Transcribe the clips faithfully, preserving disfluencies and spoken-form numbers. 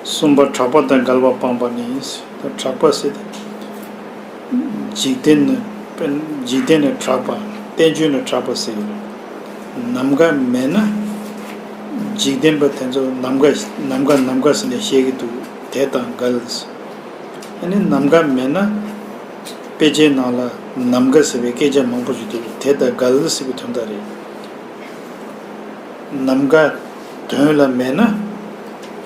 གསུམ་པ་གྲགས་པ་དང་འགལ་བ་སྤངས་པ་ནི། གྲགས་པ་ཟེར་ཏེ། འཇིག་རྟེན་ནི། འཇིག་རྟེན་ནི་གྲགས་པ། བསྟན་བཅོས་ནི་གྲགས་པ་ཟེར་གྱི་རེད། ནམ་མཁའ་མེད་ན། འཇིག་རྟེན་པ་དེ་ཚོ་ནམ་མཁའ་ནམ་མཁའ་ནམ་མཁའ་ཟེར་ནས་བཤད་ཀྱི་འདུག་དེ་དང་འགལ། ཨ་ནི་ནམ་མཁའ་མེད་ན། དཔེ་ཆའི་ནང་ལ་ནམ་མཁའ་ཟེར་བའི་སྐད་ཆ་མང་པོ་ཞིག་འདུག་དེ་དང་འགལ་ཟེར་བའི་དོན་དག་རེད། ནམ་མཁའ་དོན་ལ་མེད་ན།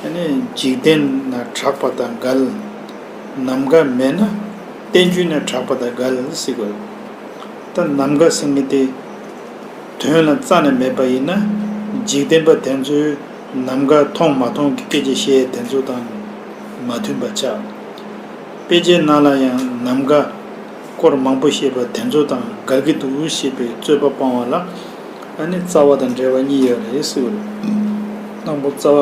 ཨ་ནི་འཇིག་རྟེན་ན་གྲགས་པ་དང་འགལ། ནམ་མཁའ་མེད་ན་བསྟན་བཅོས་ན་གྲགས་པ་དང་འགལ་ཟེར་དགོས། ད་ནམ་མཁའ་ཟེར་མཁན་དེ་དོན་ལ་རྩ་ནས་མེད་པ་ཡིན་ན། འཇིག་རྟེན་པ་དེ་ཚོས་ནམ་མཁའ་མཐོང་མ་མཐོང་གི་སྐད་ཆ་བཤད་དེ་ཚོ་དང་མ་མཐུན་པ་ཆགས། དཔེ་ཆའི་ནང་ལ་ཡང་ནམ་མཁའ་སྐོར་མང་པོ་བཤད་པ་དེ་ཚོ་དང་འགལ་གྱི་འདུག་ཞེས་པའི་རྩོད་པ་སྤང་བ་ལ། ཨ་ནི་རྩ་བ་དང་འབྲེལ་བ་གཉིས་ཡོད་རེད་ཟེར་བ་རེད། དང་པོ་རྩ་བ་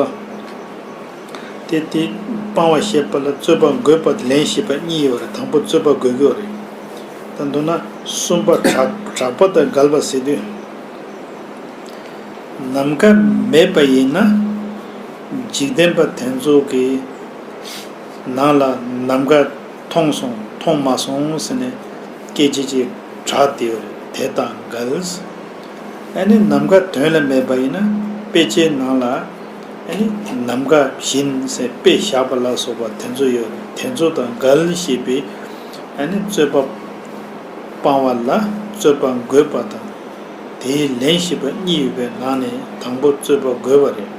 དེ་དེ་སྤང་བ་ཞེས་པ་ལ་རྩོད་པ་འགོད་པ་ལན་ཞེས་པ་གཉིས་ཡོད་རེད། དང་པོ་རྩོད་པ་འགོད་ཀྱི་ཡོད་རེད། ད་མདོར་ན་གསུམ་པ་གྲགས་གྲགས་པ་དང་འགལ་བ་ཟེར་དུས། ནམ་མཁའ་མེད་པ་ཡིན་ན། འཇིག་རྟེན་པ་དེ་ཚོ་གི་ནང་ལ་ནམ་མཁའ་མཐོང་སོང་མཐོང་མ་སོང་ཟེར་ནས་སྐད་ཆ་ཅིག་གྲགས་བསྡད་ཡོད་རེད། དེ་དང་འགལ། ཨ་ནི་ནམ་མཁའ་དོན་ལ་མེད་པ་ཡིན་ན། དཔེ་ཆའི་ནང་ལ་ཨ་ནི་ནམ་མཁའ་བཞིན་ཟེར་དཔེ་བཞག་པ་ལ་སོགས་པ་དེ་ཚོ་ཡོད་རེད། དེ་ཚོ་དང་འགལ་ཞེས་པའི་ཨ་ནི་རྩོད་པ་སྤང་བ་ལ་རྩོད་པ་འགོད་པ་དང་། དེའི་ལན་ཞེས་པ་གཉིས་ཡོད་པའི་ནང་ནས་དང་པོ་རྩོད་པ་འགོད་པ་རེད།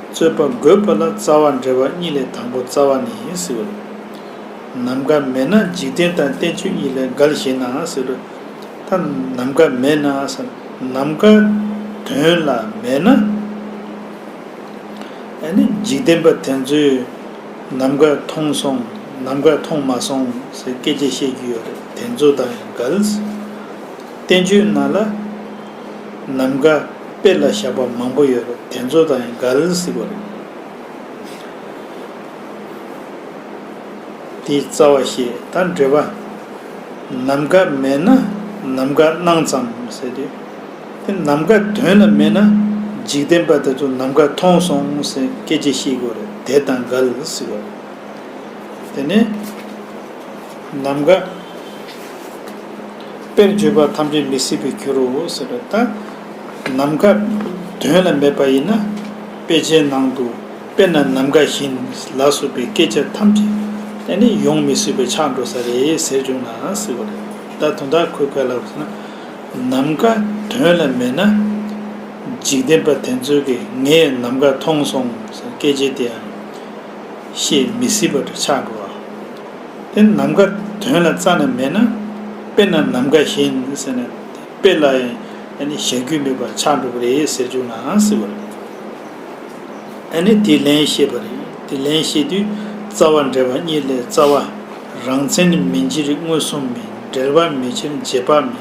རྩོད་པ་འགོད་པ་ལ་རྩ་བ་འབྲེལ་བ་གཉིས་ལས་དང་པོ་རྩ་བ་ནི་ཟེར་བ་རེད། ནམ་མཁའ་མེད་ན་འཇིག་རྟེན་དང་བསྟན་བཅོས་གཉིས་ལས་འགལ་ཞེ་ན་ཟེར་བ་རེད། ད་ནམ་མཁའ་མེད་ན་ཟེར། ནམ་མཁའ་དོན་ལ་མེད་ན། ཨ་ནི་འཇིག་རྟེན་པ་དེ་ཚོས་ནམ་མཁའ་མཐོང་སོང་ནམ་མཁའ་མཐོང་མ་སོང་ཟེར་སྐད་ཆ་བཤད་ཀྱི་ཡོད་རེད། དེ་ཚོ་དང་ཡང་འགལ། བསྟན་བཅོས་ནང་ལ་ནམ་མཁའ་དཔེ་ལ་བཞག་པ་མང་པོ་ཡོད་རེད། དེ་ཚོ་དང་ཡང་འགལ་ཟེར་བ་རེད། དེའི་རྩ་བ་ཞེས་ད་འགྲེལ་པ། ནམ་མཁའ་མེད་ན་ནམ་མཁའ་སྣང་ཙམ་ཟེར་དུས། དེ་ནམ་མཁའ་དོན་ལ་མེད་ན་འཇིག་རྟེན་པ་དེ་ཚོ་ནམ་མཁའ་མཐོང་སོང་ཟེར་སྐད་ཆ་བཤད་དགོས་རེད། དེ་དང་འགལ་ཟེར་བ་རེད། དེ་ནས་ནམ་མཁའ། དཔེར་བརྗོད་པ་ཐམས་ཅད་མི་སྲིད་པའི་ཕྱིར་རོ་ཟེར་བ་ད། ནམ་མཁའ་དོན་ལ་མེད་པ་ཡིན་ན། དཔེ་ཆའི་ནང་དུ་དཔེར་ན་ནམ་མཁའ་བཞིན་ལ་སོགས་པའི་སྐད་ཆ་ཐམས་ཅད་དེ་ནི་ཡོང་མི་སྲིད་པ་ཆགས་འགྲོ་ས་རེད་ཟེར་བྱུང་ན་ཟེར་བ་རེད། ད་དོན་དག་ཁོས་ག་ལབ་ཟེར་ན། ནམ་མཁའ་དོན་ལ་མེད་ན། འཇིག་རྟེན་པ་དེ་ཚོ་གིས་ངས་ནམ་མཁའ་མཐོང་སོང་ཟེར་སྐད་ཆ་དེ་ཡང་བཤད་མི་སྲིད་པ་ཆགས་འགྲོ་བ། དེ་ནམ་མཁའ་དོན་ལ་རྩ་ནས་མེད་ན། དཔེར་ན་ནམ་མཁའ་བཞིན་ཟེར་ནས་དཔེ་ལ་ཡང་བཞག་རྒྱུ་མེད་པ་ཆགས་འགྲོ་གི་རེད་ཟེར་བྱུང་ན་ཟེར་བ་རེད། ཨ་ནི་དེ་ལན་བཤད་པ་རེད། དེ་ལན་བཤད་དུས་རྩ་བ་འབྲེལ་བ་གཉིས་ལས་རྩ་བ། རང་མཚན་མིན་ཕྱིར་མངོན་སུམ་མིན། འབྲེལ་བ་མེད་ཕྱིར་རྗེས་དཔག་མིན།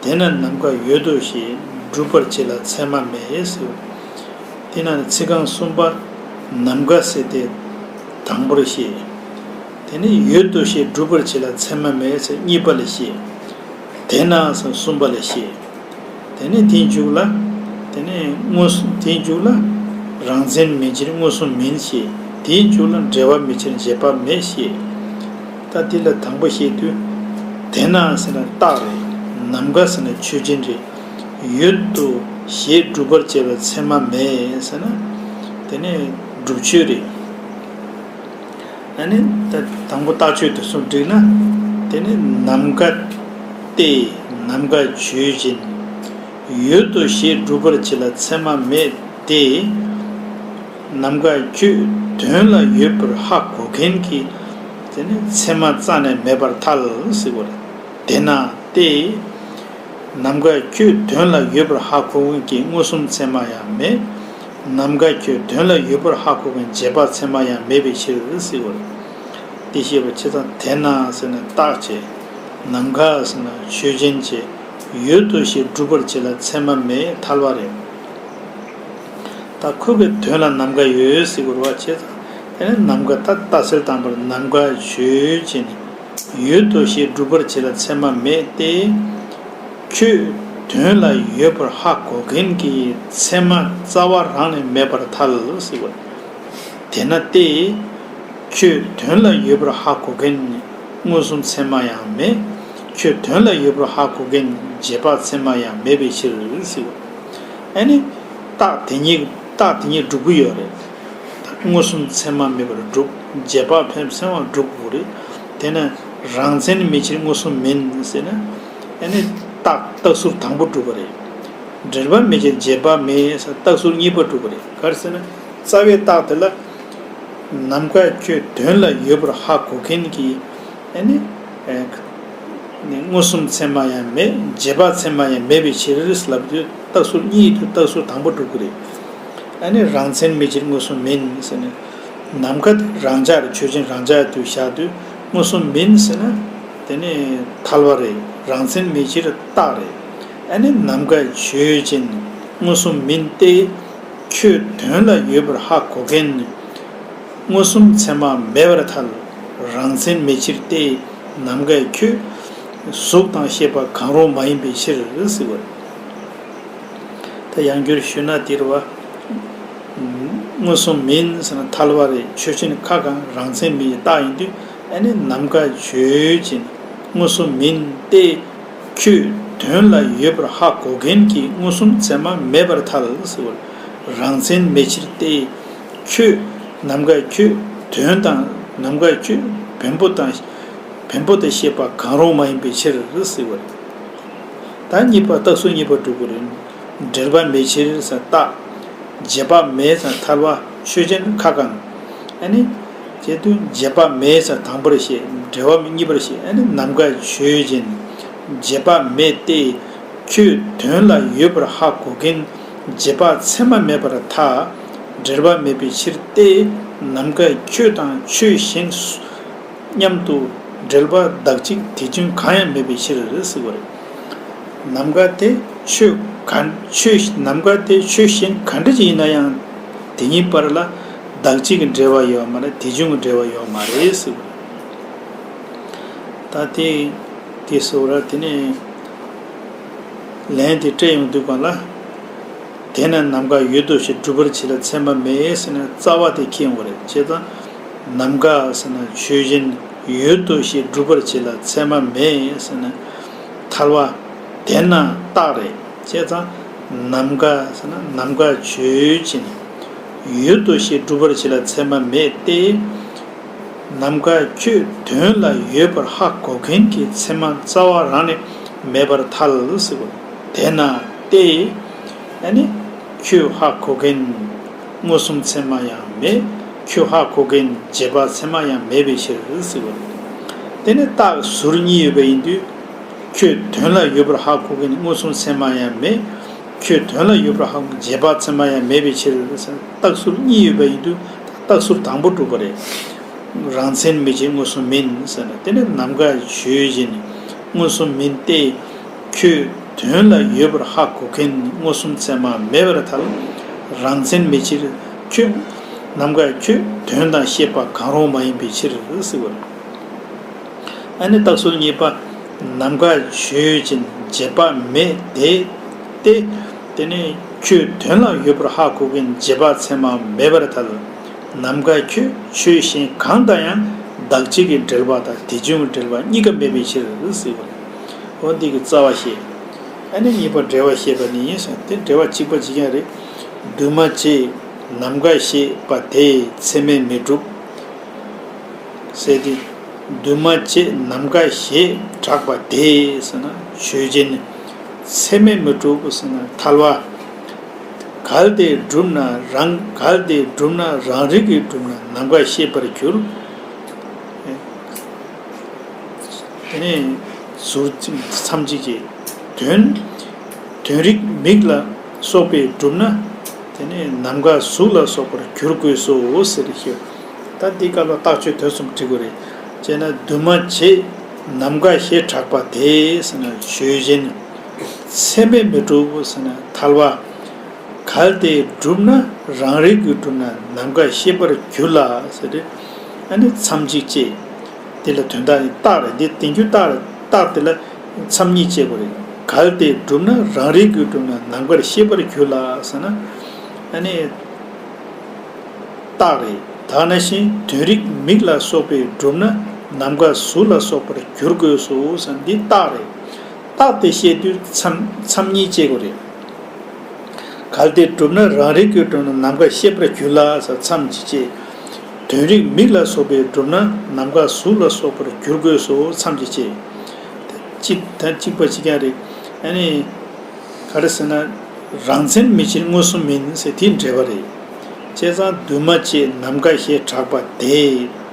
དེས་ན་ནམ་མཁའ་ཡོད་དོ་ཞེས། སྒྲུབ་པར་བྱེད་ལ་ཚད་མ་མེད་ཟེར། དེས་ན་ཚིག་རྐང་གསུམ་པ་ནམ་མཁའ་ཟེར་དེ་དང་པོར་བཤད། དེ་ནས་ཡོད་དོ་ཞེས་སྒྲུབ་པར་བྱེད་ལ་ཚད་མ་མེད་ཟེར་གཉིས་པ་ལ་བཤད། དེས་ན་ཟེར་གསུམ་པ་ལ་བཤད། དེ་ནས་དེའི་མཇུག་ལ། དེ་ནས་མངོན་སུམ་དེའི་མཇུག་ལ། རང་མཚན་མིན་ཕྱིར་མངོན་སུམ་མིན་ཞེས། དེའི་མཇུག་ལ་འབྲེལ་བ་མེད་ཕྱིར་རྗེས་དཔག་མེད་ཞེས། ད་འདི་ལ་དང་པོ་བཤད་དུས། དེས་ན་ཟེར་ན་རྟགས་རེད། ནམ་མཁའ་ཟེར་ན་ཆོས་ཅན་རེད། ཡོད་དོ་ཞེས་སྒྲུབ་པར་བྱེད་པའི་ཚད་མ་མེད་ཟེར་ན། དེ་ནས་སྒྲུབ་ཆོས་རེད། ཨ་ནི་ད་དང་པོ་རྟགས་ཆོས་དེ་གསུམ་བསྒྲིགས་ན། དེ་ནི་ནམ་མཁའ་སྟེ། ནམ་མཁའ་ཆོས་ཅན། ཡོད་དོ་ཞེས་སྒྲུབ་པར་བྱེད་ལ་ཚད་མ་མེད་དེ། ནམ་མཁའ་ཁྱོད་དོན་ལ་ཡོད་པར་ཧ་གོ་མཁན་གྱི་དེ་ནི་ཚད་མ་རྩ་ནས་མེད་པར་ཐལ་ཟེར་བ་རེད། དེས་ན་སྟེ། ནམ་མཁའ་ཁྱོད་དོན་ལ་ཡོད་པར་ཧ་གོ་མཁན་གྱི་མངོན་སུམ་ཚད་མ་ཡང་མེད། ནམ་མཁའ་ཁྱོད་དོན་ལ་ཡོད་པར་ཧ་གོ་མཁན་རྗེས་དཔག་ཚད་མ་ཡང་མེད་པའི་ཕྱིར་ཟེར་བ་རེད། དེ་ཤེས་པ་ཇི་ལྟར། དེས་ན་ཟེར་ན་རྟགས་བྱས། ནམ་མཁའ་ཟེར་ན་ཆོས་ཅན་བྱས། ཡོད་དོ་ཞེས་སྒྲུབ་པར་བྱེད་ལ་ཚད་མ་མེད་ཐལ་བ་རེད། ད་ཁོ་གི་དོན་ལ་ནམ་མཁའ་ཡོད་ཟེར་དགོས་རེད་བ། བྱས་ཙང་དེ་ནི་ནམ་མཁའ་ད་རྟགས་གསལ་དང་པོར་ནམ་མཁའ་ཆོས་ཅན། ཡོད་དོ་ཞེས་སྒྲུབ་པར་བྱེད་ལ་ཚད་མ་མེད་དེ། ཁྱོད་ དོན་ལ་ཡོད་པར་ཧ་གོ་མཁན་གྱི་ཚད་མ་རྩ་བ་རང་ནས་མེད་པར་ཐལ་ཟེར་བ། དེས་ན་སྟེ། ཁྱོད་དོན་ལ་ཡོད་པར་ཧ་གོ་མཁན་མངོན་སུམ་ཚད་མ་ཡང་མེད། ཁྱོད་དོན་ལ་ཡོད་པར་ཧ་གོ་མཁན་རྗེས་དཔག་ཚད་མ་ཡང་མེད་པའི་ཕྱིར་ཟེར་བ། ཨ་ནི། རྟགས་དེ་གཉིས་རྟགས་དེ་གཉིས་སྒྲུབ་ཀྱི་ཡོད་རེད། མངོན་སུམ་ཚད་མ་མེད་པར་སྒྲུབ། རྗེས་དཔག་ཕན་ཚད་མ་སྒྲུབ་དགོས་རེད། དེས་ན་རང་མཚན་མེད་ཕྱིར་མངོན་སུམ་མིན་ཟེར་ན། ཨ་ནི། རྟགས་རྟགས་ཟུར་དང་པོ་སྒྲུབ་པ་རེད། འབྲེལ་པ་མེད་ཕྱིར་རྗེས་དཔག་མེད་ཟེར་རྟགས་ཟུར་གཉིས་པ་སྒྲུབ་པ་རེད། ག་རེ་ཟེར་ན། རྩ་བའི་རྟགས་དེ་ལ། ནམ་མཁའ་ཁྱོད་དོན་ལ་ཡོད་པར་ཧ་གོ་མཁན་གྱི། ཨ་ནི། ཨེ། མངོན་སུམ་ཚད་མ་ཡང་མེད། རྗེས་དཔག་ཚད་མ་ཡང་མེད་པའི་ཕྱིར་ལབ་དུས་རྟགས་ཟུར་གཉིས་དུས་རྟགས་ཟུར་དང་པོ་སྒྲུབ་ཀྱི་རེད། ཨ་ནི་རང་མཚན་མེད་ཕྱིར་མངོན་སུམ་མིན་ཟེར་ནས། ནམ་མཁའ་དེ་རང་འཇགས་རེད། ཆོས་ཅན་རང་འཇགས་དུ་བཞག་དུས་མངོན་སུམ་མིན་ཟེར་ན། དེ་ནི་ཐལ་བ་རེད། རང་མཚན་མེད་ཕྱིར་རྟགས་རེད། ཨ་ནི་ནམ་མཁའ་ཆོས་ཅན་མངོན་སུམ་མིན་ཏེ། ཁྱོད་དོན་ལ་ཡོད་པར་ཧ་གོ་མཁན་ནི། མངོན་སུམ་ཚད་མ་མེད་པར་ཐལ། རང་མཚན་མེད་ཕྱིར་ཏེ། ནམ་མཁའ་ཁྱོད། གཟུགས་དང་ཤེས་པ་གང་རུང་མ་ཡིན་པའི་ཕྱིར་ཟེར་བ་རེད། ད་ཡང་བསྐྱར་ཞུས་ན་འདིར་བ། མངོན་སུམ་མིན་ཟེར་ན་ཐལ་བ་རེད། ཆོས་ཅན་ཁ་གང་རང་མཚན་མེད་རྟགས་ཡིན་དུས། ཨ་ནི་ནམ་མཁའ་ཆོས་ཅན་མངོན་སུམ་མིན་ཏེ། ཁྱོད་དོན་ལ་ཡོད་པར་ཧ་གོ་མཁན་གྱི་མངོན་སུམ་ཚད་མ་མེད་པར་ཐལ་ཟེར་བར། རང་མཚན་མེད་ཕྱིར་ཏེ། ཁྱོད་ནམ་མཁའ་ཁྱོད་དོན་དང་ནམ་མཁའ་ཁྱོད་བེམ་པོ་དང་། བེམ་པོ་དང་ཤེས་པ་གང་རུང་མ་ཡིན་པའི་ཕྱིར་ཟེར་བ་རེད། ད་གཉིས་པ་རྟགས་ཟུར་གཉིས་པ་སྒྲུབ་དགོས་རེད། འབྲེལ་པ་མེད་ཕྱིར་ཟེར་རྟགས། རྗེས་དཔག་མེད་ཟེར་ཐལ་བ་ཆོས་ཅན་ཁ་གང་། ཨ་ནི། བྱེད་དུས་རྗེས་དཔག་མེད་ཟེར་དང་པོར་བཤད། འབྲེལ་བ་གཉིས་པར་བཤད། ཨ་ནི་ནམ་མཁའ་ཆོས་ཅན། རྗེས་དཔག་མེད་དེ། ཁྱོད་དོན་ལ་ཡོད་པར་ཧ་གོ་མཁན་རྗེས་དཔག་ཚད་མ་མེད་པར་ཐལ། འབྲེལ་པ་མེད་པའི་ཕྱིར་ཏེ། ནམ་མཁའ་ཁྱོད་དང་ཆོས་གཞན་སུ། མཉམ་དུ་འབྲེལ་པ་བདག་གཅིག་དེ་བྱུང་གང་ཡང་མེད་པའི་ཕྱིར་ཟེར་བ་རེད། ནམ་མཁའ་དེ་ཆོས་ག་ཆོས་ནམ་མཁའ་དེ་ཆོས་གཞན་ག་འདྲ་ཅིག་ཡིན་ན་ཡང་། དེ་གཉིས་བར་ལ་བདག་གཅིག་གི་འབྲེལ་བ་ཡོད་མ་རེད། དེ་བྱུང་གི་འབྲེལ་བ་ཡོད་མ་རེད་ཟེར་བ་རེད། ད་དེ་དེ་ཟེར་བ་རེད། དེ་ནས་ལན་དེ་སྤྲད་ཡོང་དུས་གང་ལ། དེས་ན་ནམ་མཁའ་ཡོད་དོ་ཞེས་སྒྲུབ་པར་བྱེད་ལ་ཚད་མ་མེད་ཟེར་ན་རྩ་བ་དེ་ཁེལ་ཡོང་བ་རེད། བྱས་ཙང་། ནམ་མཁའ་ཟེར་ན་ཆོས་ཅན་ཡོད་དོ་ཞེས་སྒྲུབ་པར་བྱེད་ལ་ཚད་མ་མེད་ཟེར་ན། ཐལ་བ། དེས་ན་རྟགས་རེད། བྱས་ཙང་། ནམ་མཁའ་ཟེར་ན་ནམ་མཁའ་ཆོས་ཅན། ཡོད་དོ་ཞེས་སྒྲུབ་པར་བྱེད་ལ་ཚད་མ་མེད་དེ། ནམ་མཁའ་ཁྱོད་དོན་ལ་ཡོད་པར་ཧ་གོ་མཁན་གྱི་ཚད་མ་རྩ་བ་རང་ནས་མེད་པར་ཐལ་ཟེར་བ། དེས་ན་སྟེ། ཨ་ནི། ཁྱོད་ཧ་གོ་མཁན་མངོན་སུམ་ཚད་མ་ཡང་མེད། ཁྱོད་ཧ་གོ་མཁན་རྗེས་དཔག་ཚད་མ་ཡང་མེད་པའི་ཕྱིར་ཟེར་བ། དེ་ནི་རྟགས་ཟུར་གཉིས་ཡོད་པ་ཡིན་དུས། ཁྱོད་དོན་ལ་ཡོད་པར་ཧ་གོ་མཁན་མངོན་སུམ་ཚད་མ་ཡང་མེད། ཁྱོད་དོན་ལ་ཡོད་པར་ཧ་གོ་མཁན་རྗེས་དཔག་ཚད་མ་ཡང་མེད་པའི་ཕྱིར་ཟེར་རྟགས་ཟུར་གཉིས་ཡོད་པ་ཡིན་དུས། རྟགས་ཟུར་དང་པོ་སྒྲུབ་པ་རེད། རང་མཚན་མེད་ཅིང་མངོན་སུམ་མིན་ཟེར་ན། དེ་ནི་ནམ་མཁའ་ཆོས་ཅན་མངོན་སུམ་མིན་ཏེ། ཁྱོད་དོན་ལ་ཡོད་པར་ཧ་གོ་མཁན་མངོན་སུམ་ཚད་མ་མེད་པར་ཐལ། རང་མཚན་མེད་ཕྱིར་ཁྱོད། ནམ་མཁའ་ཁྱོད་དོན་དང་ཤེས་པ་གང་རུང་མ་ཡིན་པའི་ཕྱིར་ཟེར་བ་རེད། ཨ་ནི་རྟགས་ཟུར་གཉིས་པ། ནམ་མཁའ་ཆོས་ཅན་རྗེས་དཔག་མེད་དེ། ཏེ། དེ་ནི་ཁྱོད་དོན་ལ་ཡོད་པར་ཧ་གོ་མཁན་རྗེས་དཔག་ཚད་མ་མེད་པར་ཐལ། ནམ་མཁའ་ཁྱོད་ཆོས་གཞན་གང་དང་ཡང་བདག་གཅིག་གི་འབྲེལ་པ་དང་དེ་བྱུང་གི་འབྲེལ་པ་གཉིས་ཀ་མེད་པའི་ཕྱིར་ཟེར་བ་རེད། འོ་འདི་གི་རྩ་བ་བཤད། ཨ་ནི་གཉིས་པ་འབྲེལ་བ་བཤད་པ་ནི་ཡིན་ཟེར་དེ་འབྲེལ་བ་གཅིག་པ་གཅིག་རྐྱང་རེད། འདུས་མ་བྱས་ནམ་མཁའ་ཞེས་པ་དེ་ཚད་མས་མི་གྲུབ། ཟེར་ཏེ། འདུས་མ་བྱས་ནམ་མཁའ་ཞེས་གྲགས་པ་དེ་ཟེར་ན་ཆོས་ཅན། ཚད་མས་མི་གྲུབ་ཟེར་ན་ཐལ་བ། གལ་ཏེ་གྲུབ་ན་རང་གལ་ཏེ་གྲུབ་ན་རང་རིག་གིས་གྲུབ་ན་ནམ་མཁའ་ཤེས་པར་འགྱུར། དེ་ནས་ཟུར་མཚམས་གཅིག་གི་དོན། དོན་རིག་མིག་ལ་སོགས་པས་གྲུབ་ན། དེ་ནས་ནམ་མཁའ་གཟུགས་ལ་སོགས་པར་འགྱུར་དགོས་སོ་ཟེར་ཞེས། ད་འདི་སྐབས་ལ་རྟགས་ཆོས་དོན་གསུམ་འབྲི་དགོས་རེད། བྱས་ན་འདུས་མ་བྱས་ནམ་མཁའ་ཞེས་གྲགས་པ་དེ་ཟེར་ན་ཆོས་ཅན། ཚད་མས་མི་གྲུབ་ཟེར་ན་ཐལ་བ། གལ་ཏེ་གྲུབ་ན་རང་རིག་གིས་གྲུབ་ན་ནམ་མཁའ་ཤེས་པར་འགྱུར་ལ་ཟེར་ཏེ། ཨ་ནི་མཚམས་གཅིག་བཅད། དེ་ལ་དོན་དག་ནི་རྟགས་རེད། འདི་བསྟན་རྒྱུ་རྟགས་རེད། རྟགས་དེ་ལ་མཚམས་གཉིས་བཅད་དགོས་རེད། གལ་ཏེ་གྲུབ་ན་རང་རིག་གིས་གྲུབ་ན་ནམ་མཁར་ཤེས་པར་འགྱུར་ལ་ཟེར་ན། ཨ་ནི། རྟགས་རེད། ད་ནང་བཞིན་དོན་རིག་མིག་ལ་སོགས་པས་གྲུབ་ན་ནམ་མཁའ་གཟུགས་ལ་སོགས་པར་འགྱུར་དགོས་སོ་ཟེར་ན་འདི་རྟགས་རེད། རྟགས་དེ་བཤད་དུས་མཚམས་མཚམས་གཉིས་བཅད་དགོས་རེད། གལ་ཏེ་གྲུབ་ན་རང་རིག་གིས་གྲུབ་ན་ནམ་མཁའ་ཤེས་པར་འགྱུར་ལ་ཟེར་མཚམས་ཀྱིས་བཅད། དོན་རིག་མིག་ལ་སོགས་པས་གྲུབ་ན་ནམ་མཁའ་གཟུགས་ལ་སོགས་པར་འགྱུར་དགོས་སོ་མཚམས་ཀྱིས་བཅད། གཅིག་ད་གཅིག་པ་གཅིག་རྐྱང་རེད། ཨ་ནི། ག་རེ་ཟེར་ན། རང་མཚན་མེད་ཕྱིར་མངོན་སུམ་མིན་ཟེར་དེའི་འགྲེལ་པ་རེད། བྱས་ཙང་འདུས་མ་བྱས་ནམ་མཁའ་ཞེས་གྲགས་པ་དེ་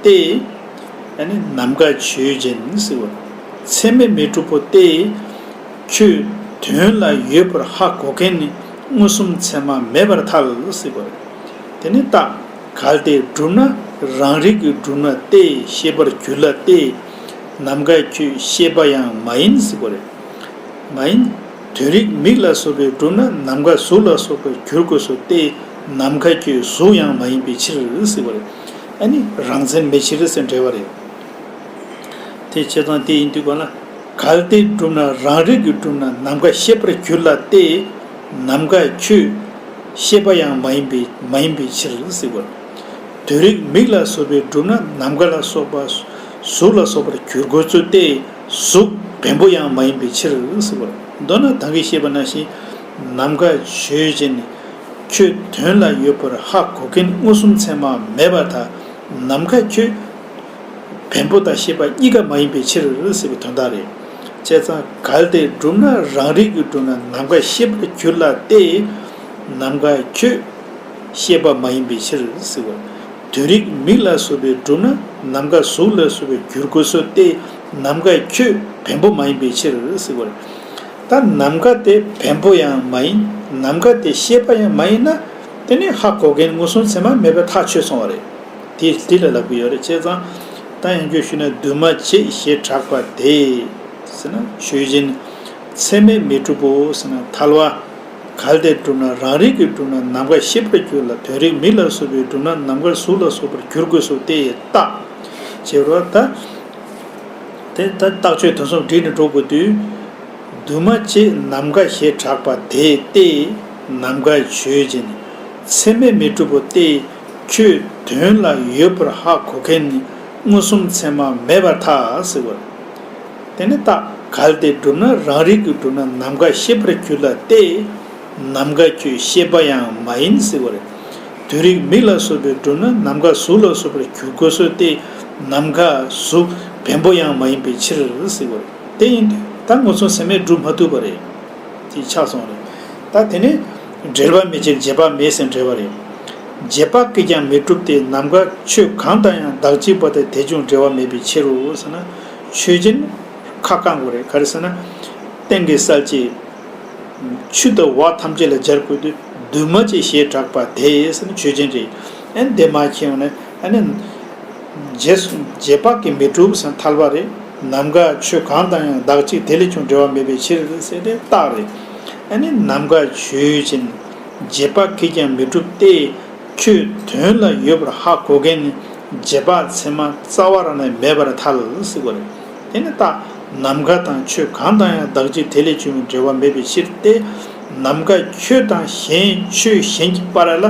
སྟེ། ཨ་ནི་ནམ་མཁའ་ཆོས་ཅན་ཟེར་བ། ཚད་མས་མི་གྲུབ་པོ་སྟེ། ཁྱོད་དོན་ལ་ཡོད་པར་ཧ་གོ་མཁན་ནི་མངོན་སུམ་ཚད་མ་མེད་པར་ཐལ་ཟེར་བ་རེད། དེ་ནི་རྟགས། གལ་ཏེ་གྲུབ་ན་རང་རིག་གིས་གྲུབ་ན་སྟེ་ཤེས་པར་འགྱུར་ལ་སྟེ། ནམ་མཁའ་ཁྱོད་ཤེས་པ་ཡང་མ་ཡིན་ཟེར་བ་རེད། མ་ཡིན། དོན་རིག་མིག་ལ་སོགས་པས་གྲུབ་ན་ནམ་མཁའ་གཟུགས་ལ་སོགས་པར་འགྱུར་དགོས་སོ་སྟེ། ནམ་མཁའ་ཁྱོད་གཟུགས་ཡང་མ་ཡིན་པའི་ཕྱིར་ཟེར་བ་རེད། ཨ་ནི་རང་མཚན་མེད་ཕྱིར་ཟེར་འགྲེལ་བ་རེད། དེ་བྱས་ཙང་དེ་ཡིན་དུས་ག་ལ། གལ་ཏེ་གྲུབ་ན་རང་རིག་གིས་གྲུབ་ན་ནམ་མཁའ་ཤེས་པར་འགྱུར་ལ་སྟེ། ནམ་མཁའ་ཁྱོད་ཤེས་པ་ཡང་མ་ཡིན་པའི་མ་ཡིན་པའི་ཕྱིར་ཟེར་བ། དོན་རིག་མིག་ལ་སོགས་པས་གྲུབ་ན་ནམ་མཁའ་ལ་སོགས་པ་གཟུགས་ལ་སོགས་པར་འགྱུར་དགོས་ཚུལ་ཏེ། གཟུགས་བེམ་པོ་ཡང་མ་ཡིན་པའི་ཕྱིར་ཟེར་བ། མདོར་ན་ད་གིན་བཤད་པ་ནང་བཞིན། ནམ་མཁའ་ཆོས་ཅན། ཁྱོད་དོན་ལ་ཡོད་པར་ཧ་གོ་མཁན་མངོན་སུམ་ཚད་མ་མེད་པར་ཐལ། ནམ་མཁའ་ཁྱོད་བེམ་པོ་དང་ཤེས་པ་གཉིས་ཀ་མ་ཡིན་པའི་ཕྱིར་ཟེར་བའི་དོན་དག་རེད། བྱས་ཙང་གལ་ཏེ་གྲུབ་ན་རང་རིག་གིས་གྲུབ་ན་ནམ་མཁའ་ཤེས་པར་འགྱུར་ལ་སྟེ། ནམ་མཁའ་ཁྱོད་ཤེས་པ་མ་ཡིན་པའི་ཕྱིར་ཟེར་བ། དོན་རིག་མིག་ལ་སོགས་པས་གྲུབ་ན་ནམ་མཁའ་གཟུགས་ལ་སོགས་པས་འགྱུར་དགོས་སོ་སྟེ། ནམ་མཁའ་ཁྱོད་བེམ་པོ་མ་ཡིན་པའི་ཕྱིར་ཟེར་བ། ད་ནམ་མཁའ་དེ་བེམ་པོ་ཡང་མ་ཡིན། ནམ་མཁའ་དེ་ཤེས་པ་ཡང་མ་ཡིན་ན། དེ་ནི་ཧ་གོ་མཁན་མངོན་སུམ་ཚད་མ་མེད་པའི་ཐག་ཆོད་སོང་བ་རེད། དེ་འདི་ལ་ལབ་ཀྱི་ཡོད་རེད། བྱས་ཙང་ད་ཡང་བསྐྱར་ཞུས་ན་འདུས་མ་བྱས་ཞེས་གྲགས་པ་དེ་ཟེར་ན་ཆོས་ཅན། ཚད་མས་མི་གྲུབ་བོ་ཟེར་ན་ཐལ་བ། གལ་ཏེ་གྲུབ་ན་རང་རིག་གིས་གྲུབ་ན་ནམ་མཁའ་ཤེས་པར་འགྱུར་ལ། དོན་རིག་མིག་ལ་སོགས་པས་གྲུབ་ན་ནམ་མཁའ་གཟུགས་ལ་སོགས་པར་འགྱུར་དགོས་སོ་སྟེ་རྟགས། བྱས་པ་ད། དེ་ལྟར་རྟགས་ཆོས་དོན་གསུམ་བསྒྲིལ་ནས་འགྲོ་དགོས་དུས། འདུས་མ་བྱས་ནམ་མཁའ་ཞེས་གྲགས་པ་དེ་སྟེ། ནམ་མཁའ་ཆོས་ཅན། ཚད་མས་མི་གྲུབ་པོ་སྟེ། ཁྱོད་དོན་ལ་ཡོད་པར་ཧ་གོ་མཁན་ནི་མངོན་སུམ་ཚད་མ་མེད་པར་ཐལ་ཟེར་བ། དེ་ནི་རྟགས། གལ་ཏེ་གྲུབ་ན་རང་རིག་གིས་གྲུབ་ན་ནམ་མཁའ་ཤེས་པར་འགྱུར་ལ་སྟེ། ནམ་མཁའ་ཁྱོད་ཤེས་པ་ཡང་མ་ཡིན་ཟེར་བ་རེད། དོན་རིག་མིག་ལ་སོགས་པས་གྲུབ་ན་ནམ་མཁའ་གཟུགས་ལ་སོགས་པར་འགྱུར་དགོས་སོ་སྟེ། ནམ་མཁའ་གཟུགས་བེམ་པོ་ཡང་མ་ཡིན་པའི་ཕྱིར་ཟེར་བ་རེད། དེ་ཡིན་དུས་ད་མངོན་སུམ་ཚད་མས་སྒྲུབ་མ་ཐུབ་པ་རེད། དེ་ཆགས་སོང་རེད། ད་དེ་ནི་འབྲེལ་བ་མེད་ཕྱིར་རྗེས་དཔག་མེད་ཟེར་འབྲེལ་བ་རེད། རྗེས་དཔག་གིས་ཀྱང་མི་གྲུབ་སྟེ། ནམ་མཁའ་ཁྱོད་གང་དང་ཡང་བདག་གཅིག་པ་དང་དེ་བྱུང་འབྲེལ་བ་མེད་པའི་ཕྱིར་རོ་ཟེར་ན། ཆོས་ཅན། ཁ་བསྐང་དགོས་རེད། ག་རེ་ཟེར་ན། སྟེང་གི་གསལ་བྱེད། ཆུ་དང་འོག་ཐམས་ཅད་ལ་སྦྱར་དགོས་དུས། འདུས་མ་བྱས་ཞེས་གྲགས་པ་དེ་ཟེར་ན་ཆོས་ཅན་རེད། ཨ་ནི་དེ་མ་མཁྱེན་ན་ཨ་ནི། རྗེས་རྗེས་དཔག་གིས་མི་གྲུབ་ཟེར་ན་ཐལ་བ་རེད། ནམ་མཁའ་ཆོས་གང་དང་ཡང་བདག་གཅིག་དེ་ལས་བྱུང་འབྲེལ་བ་མེད་པའི་ཕྱིར་ཟེར་ཏེ་རྟགས་རེད། ཨ་ནི་ནམ་མཁའ་ཆོས་ཅན། རྗེས་དཔག་གིས་ཀྱང་མི་གྲུབ་སྟེ། ཁྱོད་དོན་ལ་ཡོད་པར་ཧ་གོ་མཁན་ནི་རྗེས་དཔག་ཚད་མ་རྩ་བ་རང་ནས་མེད་པར་ཐལ་ཟེར་བ་རེད། དེ་ནི་རྟགས། ནམ་མཁའ་དང་ཆོས་གང་དང་ཡང་བདག་གཅིག་དེ་ལས་བྱུང་བའི་འབྲེལ་བ་མེད་པའི་ཕྱིར་ཏེ། ནམ་མཁའ་ཁྱོད་དང་གཞན་ཆོས་གཞན་གྱི་བར་ལ་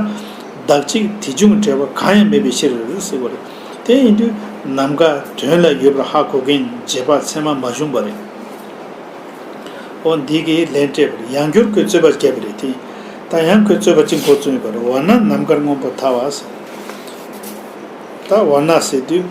བདག་གཅིག་དེ་བྱུང་འབྲེལ་བ་གང་ཡང་མེད་པའི་ཕྱིར་ཟེར་བ་རེད། དེ་ཡིན་དུས་ནམ་མཁའ་དོན་ལ་ཡོད་པར་ཧ་གོ་མཁན་རྗེས་དཔག་ཚད་མ་མ་བྱུང་བ་རེད། འོ་འདི་གི་ལན་སྤྲད་པ་རེད། ཡང་བསྐྱར་ཁོས་རྩོད་པ་བརྒྱབ་པ་རེད་དེ། ད་ཡང་ཁོས་རྩོད་པ་གཅིག་འགོ་བཙུགས་ཡོད་པ་རེད། འོ་ན་ནམ་མཁར་མངོན་པར་ཐལ་བ་ཟེར། ད་འོ་ན་ཟེར་དུས།